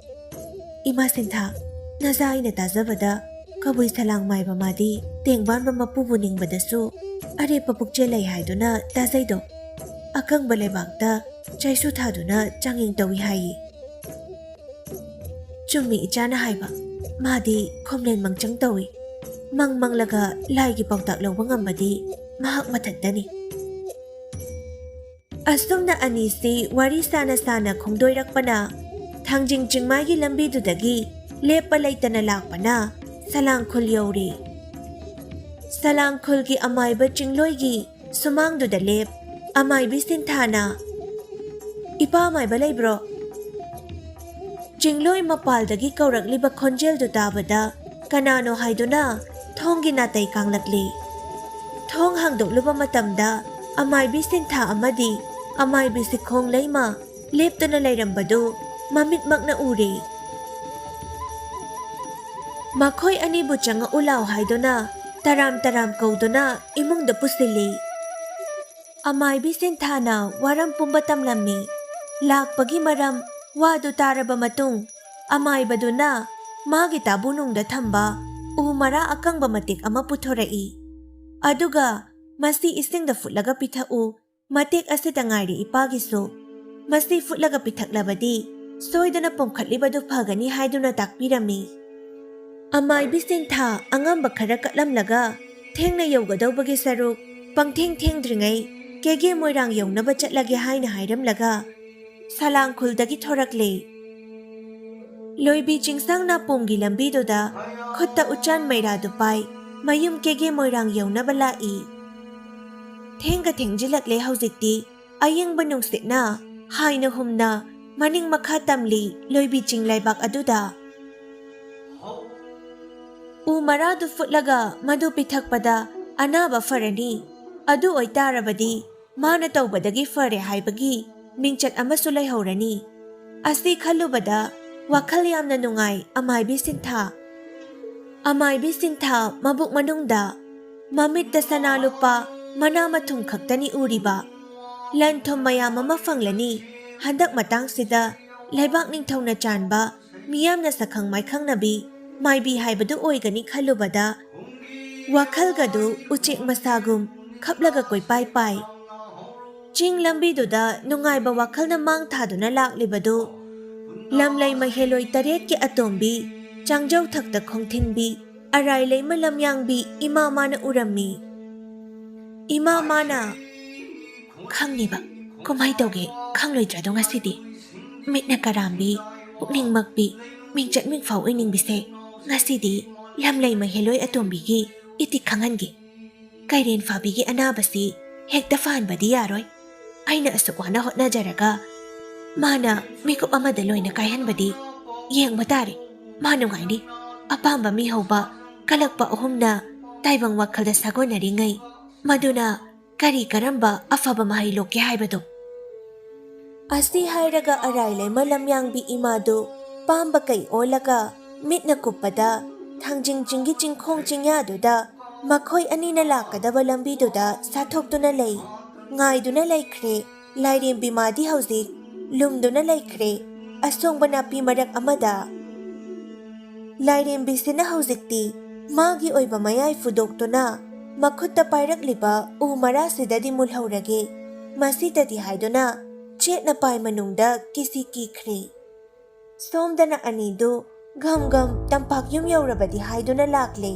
ꯏꯃꯥ ꯁꯤꯟꯊꯥ, ꯅꯖꯥ ꯑꯩꯅ ꯇꯥꯖꯕꯗ ꯀꯕꯨꯏ ꯁꯂꯥꯡ ꯃꯥꯏꯕ ꯃꯥꯗꯤ ꯇꯦꯡꯕꯥꯟꯕ ꯃꯄꯨꯕꯨ ꯅꯤꯡꯕꯗꯁꯨ ꯑꯔꯦꯞꯄ ꯄꯨꯛꯆꯦꯜ ꯂꯩ ꯍꯥꯏꯗꯨꯅ ꯇꯥꯖꯩꯗꯣ꯫ ꯑꯀꯪꯕ ꯂꯩꯕꯥꯛꯇ ꯆꯩꯁꯨ ꯊꯥꯗꯨꯅ ꯆꯥꯡꯌꯦꯡ ꯇꯧꯏ ꯍꯥꯏꯌꯦ꯫" "ꯆꯨꯝꯃꯤ ꯏꯆꯥꯅ ꯍꯥꯏꯕ꯫ ꯃꯥꯗꯤ ꯈꯣꯝꯂꯦꯟ ꯃꯪꯆꯪ ꯇꯧꯏ꯫ ꯃꯪ ꯃꯪꯂꯒ ꯂꯥꯏꯒꯤ ꯄꯥꯎꯇꯥꯛ ꯂꯧꯕ ꯉꯝꯕꯗꯤ ꯃꯍꯥꯛ ꯃꯊꯟꯇꯅꯤ꯫" ꯑꯁꯨꯝꯅ ꯑꯅꯤꯁꯤ ꯋꯥꯔꯤ ꯁꯥꯅ ꯁꯥꯅ ꯈꯣꯡꯗꯣꯏꯔꯛꯄꯅ ꯊꯥꯡꯖꯤꯡ ꯆꯤꯡꯃꯥꯏꯒꯤ ꯂꯝꯕꯤꯗꯨꯗꯒꯤ ꯂꯦꯞꯄ ꯂꯩꯇꯅ ꯂꯥꯛꯄꯅ ꯁꯂꯥꯡꯈꯨꯜ ꯌꯧꯔꯦ꯫ ꯁꯂꯥꯡꯈꯨꯜꯒꯤ ꯑꯃꯥꯏꯕ ꯆꯤꯡꯂꯣꯏꯒꯤ ꯁꯨꯃꯥꯡꯗꯨꯗ ꯂꯦꯞ꯫ ꯑꯃꯥꯏꯕꯤ ꯁꯤꯟꯊꯥꯅ, "ꯏꯄꯥ ꯑꯃꯥꯏꯕ ꯂꯩꯕ꯭ꯔꯣ?" ꯆꯤꯡꯂꯣꯏ ꯃꯄꯥꯜꯗꯒꯤ ꯀꯧꯔꯛꯂꯤꯕ ꯈꯣꯟꯖꯦꯜꯗꯨ ꯇꯥꯕꯗ ꯀꯅꯥꯅꯣ ꯍꯥꯏꯗꯨꯅ ꯊꯣꯡꯒꯤ ꯅꯥꯇꯩ ꯀꯥꯡꯂꯛꯂꯤ꯫ ꯊꯣꯡ ꯍꯥꯡꯗꯣꯛꯂꯨꯕ ꯃꯇꯝꯗ ꯑꯃꯥꯏꯕꯤ ꯁꯤꯟꯊꯥ ꯑꯃꯗꯤ ꯑꯃꯥꯏꯕꯤ ꯁꯤꯈꯣꯡ ꯂꯩꯃ ꯂꯦꯞꯇꯨꯅ ꯂꯩꯔꯝꯕꯗꯨ ꯃꯃꯤꯠꯃꯛꯅ ꯎꯔꯦ꯫ ꯃꯈꯣꯏ ꯑꯅꯤꯕꯨ ꯆꯪꯉꯛꯎ ꯂꯥꯎ ꯍꯥꯏꯗꯨꯅ ꯇꯔꯥꯝ ꯇꯔꯥꯝ ꯀꯧꯗꯨꯅ ꯏꯃꯨꯡꯗ ꯄꯨꯁꯤꯜꯂꯤ꯫ ꯑꯃꯥꯏꯕꯤ ꯁꯤꯟꯊꯥꯅ ꯋꯥꯔꯝ ꯄꯨꯝꯕ ꯇꯝꯂꯝꯃꯤ꯫ ꯂꯥꯛꯄꯒꯤ ꯃꯔꯝ ꯋꯥꯗꯨ ꯇꯥꯔꯕ ꯃꯇꯨꯡ, ꯑꯃꯥꯏꯕꯗꯨꯅ ꯃꯥꯒꯤ ꯇꯥꯕꯨꯅꯨꯡꯗ ꯊꯝꯕ ꯎ ꯃꯔꯥ ꯑꯀꯪꯕ ꯃꯇꯦꯛ ꯑꯃ ꯄꯨꯊꯣꯔꯛꯏ꯫ ꯑꯗꯨꯒ, "ꯃꯁꯤ ꯏꯁꯤꯡꯗ ꯐꯨꯠꯂꯒ ꯄꯤꯊꯛꯎ꯫ ꯃꯇꯦꯛ ꯑꯁꯤꯗ ꯉꯥꯏꯔꯦ ꯏꯄꯥꯒꯤꯁꯨ꯫ ꯃꯁꯤ ꯐꯨꯠꯂꯒ ꯄꯤꯊꯛꯂꯕꯗꯤ ꯁꯣꯏꯗꯅ ꯄꯣꯝꯈꯠꯂꯤꯕꯗꯨ ꯐꯒꯅꯤ" ꯍꯥꯏꯗꯨꯅ ꯇꯥꯛꯄꯤꯔꯝꯃꯤ꯫ ꯑꯃꯥꯏꯕꯤ ꯁꯤꯟꯊꯥ ꯑꯉꯝꯕ ꯈꯔ ꯀꯠꯂꯝꯂꯒ, ꯊꯦꯡꯅ ꯌꯧꯒꯗꯧꯕꯒꯤ ꯁꯔꯨꯛ ꯄꯪꯊꯦꯡ ꯊꯦꯡꯗ꯭ꯔꯤꯉꯩ ꯀꯦꯒꯦ ꯃꯣꯏꯔꯥꯡ ꯌꯧꯅꯕ ꯆꯠꯂꯒꯦ ꯍꯥꯏꯅ ꯍꯥꯏꯔꯝꯂꯒ ꯁꯂꯥꯡꯈꯨꯜꯗꯒꯤ ꯊꯣꯔꯛꯂꯦ꯫ ꯂꯣꯏꯕꯤ ꯆꯤꯡꯁꯥꯡ ꯅꯥꯄꯣꯝꯒꯤ ꯂꯝꯕꯤꯗꯨꯗ ꯈꯨꯠꯇ ꯎꯆꯥꯟ ꯃꯩꯔꯥꯗꯨ ꯄꯥꯏ, ꯃꯌꯨꯝ ꯀꯦꯒꯦ ꯃꯣꯏꯔꯥꯡ ꯌꯧꯅꯕ ꯂꯥꯛꯏ꯫ ꯊꯦꯡꯒ ꯊꯦꯡꯖꯤꯜꯂꯛꯂꯦ ꯍꯧꯖꯤꯛꯇꯤ꯫ ꯑꯌꯤꯡꯕ ꯅꯨꯡꯁꯤꯠꯅ ꯍꯥꯏꯅ ꯍꯨꯝꯅ ꯃꯅꯤꯡ ꯃꯈꯥ ꯇꯝꯂꯤ ꯂꯣꯏꯕꯤ ꯆꯤꯡ ꯂꯩꯕꯥꯛ ꯑꯗꯨꯗ꯫ ꯎ ꯃꯔꯥꯗꯨ ꯐꯨꯠꯂꯒ ꯃꯗꯨ ꯄꯤꯊꯛꯄꯗ ꯑꯅꯥꯕ ꯐꯔꯅꯤ꯫ ꯑꯗꯨ ꯑꯣꯏꯇꯥꯔꯕꯗꯤ ꯃꯥꯅ ꯇꯧꯕꯗꯒꯤ ꯐꯔꯦ ꯍꯥꯏꯕꯒꯤ ꯃꯤꯡꯆꯠ ꯑꯃꯁꯨ ꯂꯩꯍꯧꯔꯅꯤ꯫ ꯑꯁꯤ ꯈꯜꯂꯨꯕꯗ ꯋꯥꯈꯜ ꯌꯥꯝꯅ ꯅꯨꯡꯉꯥꯏ ꯑꯃꯥꯏꯕꯤ ꯁꯤꯟꯊꯥ꯫ ꯑꯃꯥꯏꯕꯤ ꯁꯤꯟꯊꯥ ꯃꯕꯨꯛ ꯃꯅꯨꯡꯗ ꯃꯃꯤꯠꯇ ꯁꯅꯥ ꯂꯨꯄꯥ ꯃꯅꯥ ꯃꯊꯨꯝ ꯈꯛꯇꯅꯤ ꯎꯔꯤꯕ꯫ ꯂꯟ ꯊꯨꯝ ꯃꯌꯥꯝ ꯑꯃ ꯐꯪꯂꯅꯤ꯫ ꯍꯟꯗꯛ ꯃꯇꯥꯡꯁꯤꯗ ꯂꯩꯕꯥꯛ ꯅꯤꯡꯊꯧꯅ ꯆꯥꯟꯕ, ꯃꯤꯌꯥꯝꯅ ꯁꯛꯈꯪ ꯃꯥꯏꯈꯪꯅꯕꯤ ꯃꯥꯏꯕꯤ ꯍꯥꯏꯕꯗꯨ ꯑꯣꯏꯒꯅꯤ ꯈꯜꯂꯨꯕꯗ ꯋꯥꯈꯜꯒꯗꯨ ꯎꯆꯦꯛ ꯃꯁꯥꯒꯨꯝ ꯈꯞꯂꯒ ꯀꯣꯏꯄꯥꯏ ꯄꯥꯏ꯫ ꯆꯤꯡ ꯂꯝꯕꯤꯗꯨꯗ ꯅꯨꯡꯉꯥꯏꯕ ꯋꯥꯈꯜꯅ ꯃꯥꯡ ꯊꯥꯗꯨꯅ ꯂꯥꯛꯂꯤꯕꯗꯨ ꯂꯝꯂꯩ ꯃꯍꯦꯂꯣꯏ ꯇꯔꯦꯠꯀꯤ ꯑꯇꯣꯝꯕꯤ, ꯆꯥꯡꯖꯧ ꯊꯛꯇ ꯈꯣꯡꯊꯤꯟꯕꯤ, ꯑꯔꯥꯏ ꯂꯩꯃ ꯂꯝꯌꯥꯡꯕꯤ ꯏꯃꯥ ꯃꯥꯅ ꯎꯔꯝꯃꯤ꯫ ꯏꯃꯥ ꯃꯥꯅ, "ꯈꯪꯅꯤꯕ, ꯀꯃꯥꯏ ꯇꯧꯒꯦ ꯈꯪꯂꯣꯏꯗ꯭ꯔꯗꯣ ꯉꯁꯤꯗꯤ? ꯃꯤꯠꯅ ꯀꯔꯥꯝꯕꯤ, ꯄꯨꯛꯅꯤꯡ ꯃꯛꯄꯤ, ꯃꯤꯡꯆꯠ ꯃꯤꯡꯐꯥꯎ ꯑꯣꯏꯅꯤꯡꯕꯤꯁꯦ ꯉꯁꯤꯗꯤ ꯂꯝꯂꯩ ꯃꯍꯦꯂꯣꯏ ꯑꯇꯣꯝꯕꯤꯒꯤ ꯏꯇꯤꯛ ꯈꯪꯍꯟꯒꯦ꯫ ꯀꯩꯔꯦꯟ ꯐꯥꯕꯤꯒꯤ ꯑꯅꯥꯕꯁꯤ ꯍꯦꯛꯇ ꯐꯍꯟꯕꯗꯤ ꯌꯥꯔꯣꯏ꯫ ꯑꯩꯅ ꯑꯁꯨꯛ ꯋꯥꯅ ꯍꯣꯠꯅꯖꯔꯒ ꯃꯥꯅ ꯃꯤꯀꯨꯞ ꯑꯃꯗ ꯂꯣꯏꯅ ꯀꯥꯏꯍꯟꯕꯗꯤ ꯌꯦꯡꯕ ꯇꯥꯔꯦ꯫ ꯃꯥ ꯅꯨꯡꯉꯥꯏꯅꯤ꯫ ꯑꯄꯥꯝꯕ ꯃꯤ ꯍꯧꯕ ꯀꯂꯛꯄ ꯑꯍꯨꯝꯅ ꯇꯥꯏꯕꯪ ꯋꯥꯈꯜꯗ ꯁꯥꯒꯣꯟꯅꯔꯤꯉꯩ ꯃꯗꯨꯅ ꯀꯔꯤ ꯀꯔꯝꯕ ꯑꯐꯕ ꯃꯍꯩ ꯂꯣꯛꯀꯦ ꯍꯥꯏꯕꯗꯣ?" ꯑꯁꯤ ꯍꯥꯏꯔꯒ ꯑꯔꯥꯏ ꯂꯩꯃ ꯂꯝꯌꯥꯡꯕꯤ ꯏꯃꯥꯗꯨ ꯄꯥꯝꯕ ꯀꯩ ꯑꯣꯜꯂꯒ ꯃꯤꯠꯅ ꯀꯨꯞꯄꯗ ꯊꯥꯡꯖꯤꯡ ꯆꯤꯡꯒꯤ ꯆꯤꯡꯈꯣꯡ ꯆꯤꯡꯌꯥꯗꯨꯗ ꯃꯈꯣꯏ ꯑꯅꯤꯅ ꯂꯥꯛꯀꯗꯕ ꯂꯝꯕꯤꯗꯨꯗ ꯁꯥꯊꯣꯛꯇꯨꯅ ꯂꯩ꯫ ꯉꯥꯏꯗꯨꯅ ꯂꯩꯈ꯭ꯔꯦ꯫ ꯂꯥꯏꯔꯦꯝꯕꯤ ꯃꯥꯗꯤ ꯍꯧꯖꯤꯛ ꯂꯨꯝꯗꯨꯅ ꯂꯩꯈ꯭ꯔꯦ ꯑꯁꯣꯡꯕ ꯅꯥꯄꯤ ꯃꯔꯛ ꯑꯃꯗ꯫ ꯂꯥꯏꯔꯦꯝꯕꯤꯁꯤꯅ ꯍꯧꯖꯤꯛꯇꯤ ꯃꯥꯒꯤ ꯑꯣꯏꯕ ꯃꯌꯥꯏ ꯐꯨꯗꯣꯛꯇꯨꯅ ꯃꯈꯨꯠꯇ ꯄꯥꯏꯔꯛꯂꯤꯕ ꯎ ꯃꯔꯥꯁꯤꯗꯗꯤ ꯃꯨꯜꯍꯧꯔꯒꯦ꯫ ꯃꯁꯤꯗꯗꯤ ꯍꯥꯏꯗꯨꯅ ꯆꯦꯠꯅ ꯄꯥꯏ ꯃꯅꯨꯡꯗ ꯀꯤꯁꯤ ꯀꯤꯈ꯭ꯔꯦ꯫ ꯁꯣꯝꯗꯅ ꯑꯅꯤꯗꯨ ꯘꯝ ꯘꯝ ꯇꯝꯄꯥꯛ ꯌꯨꯝ ꯌꯧꯔꯕꯗꯤ ꯍꯥꯏꯗꯨꯅ ꯂꯥꯛꯂꯦ꯫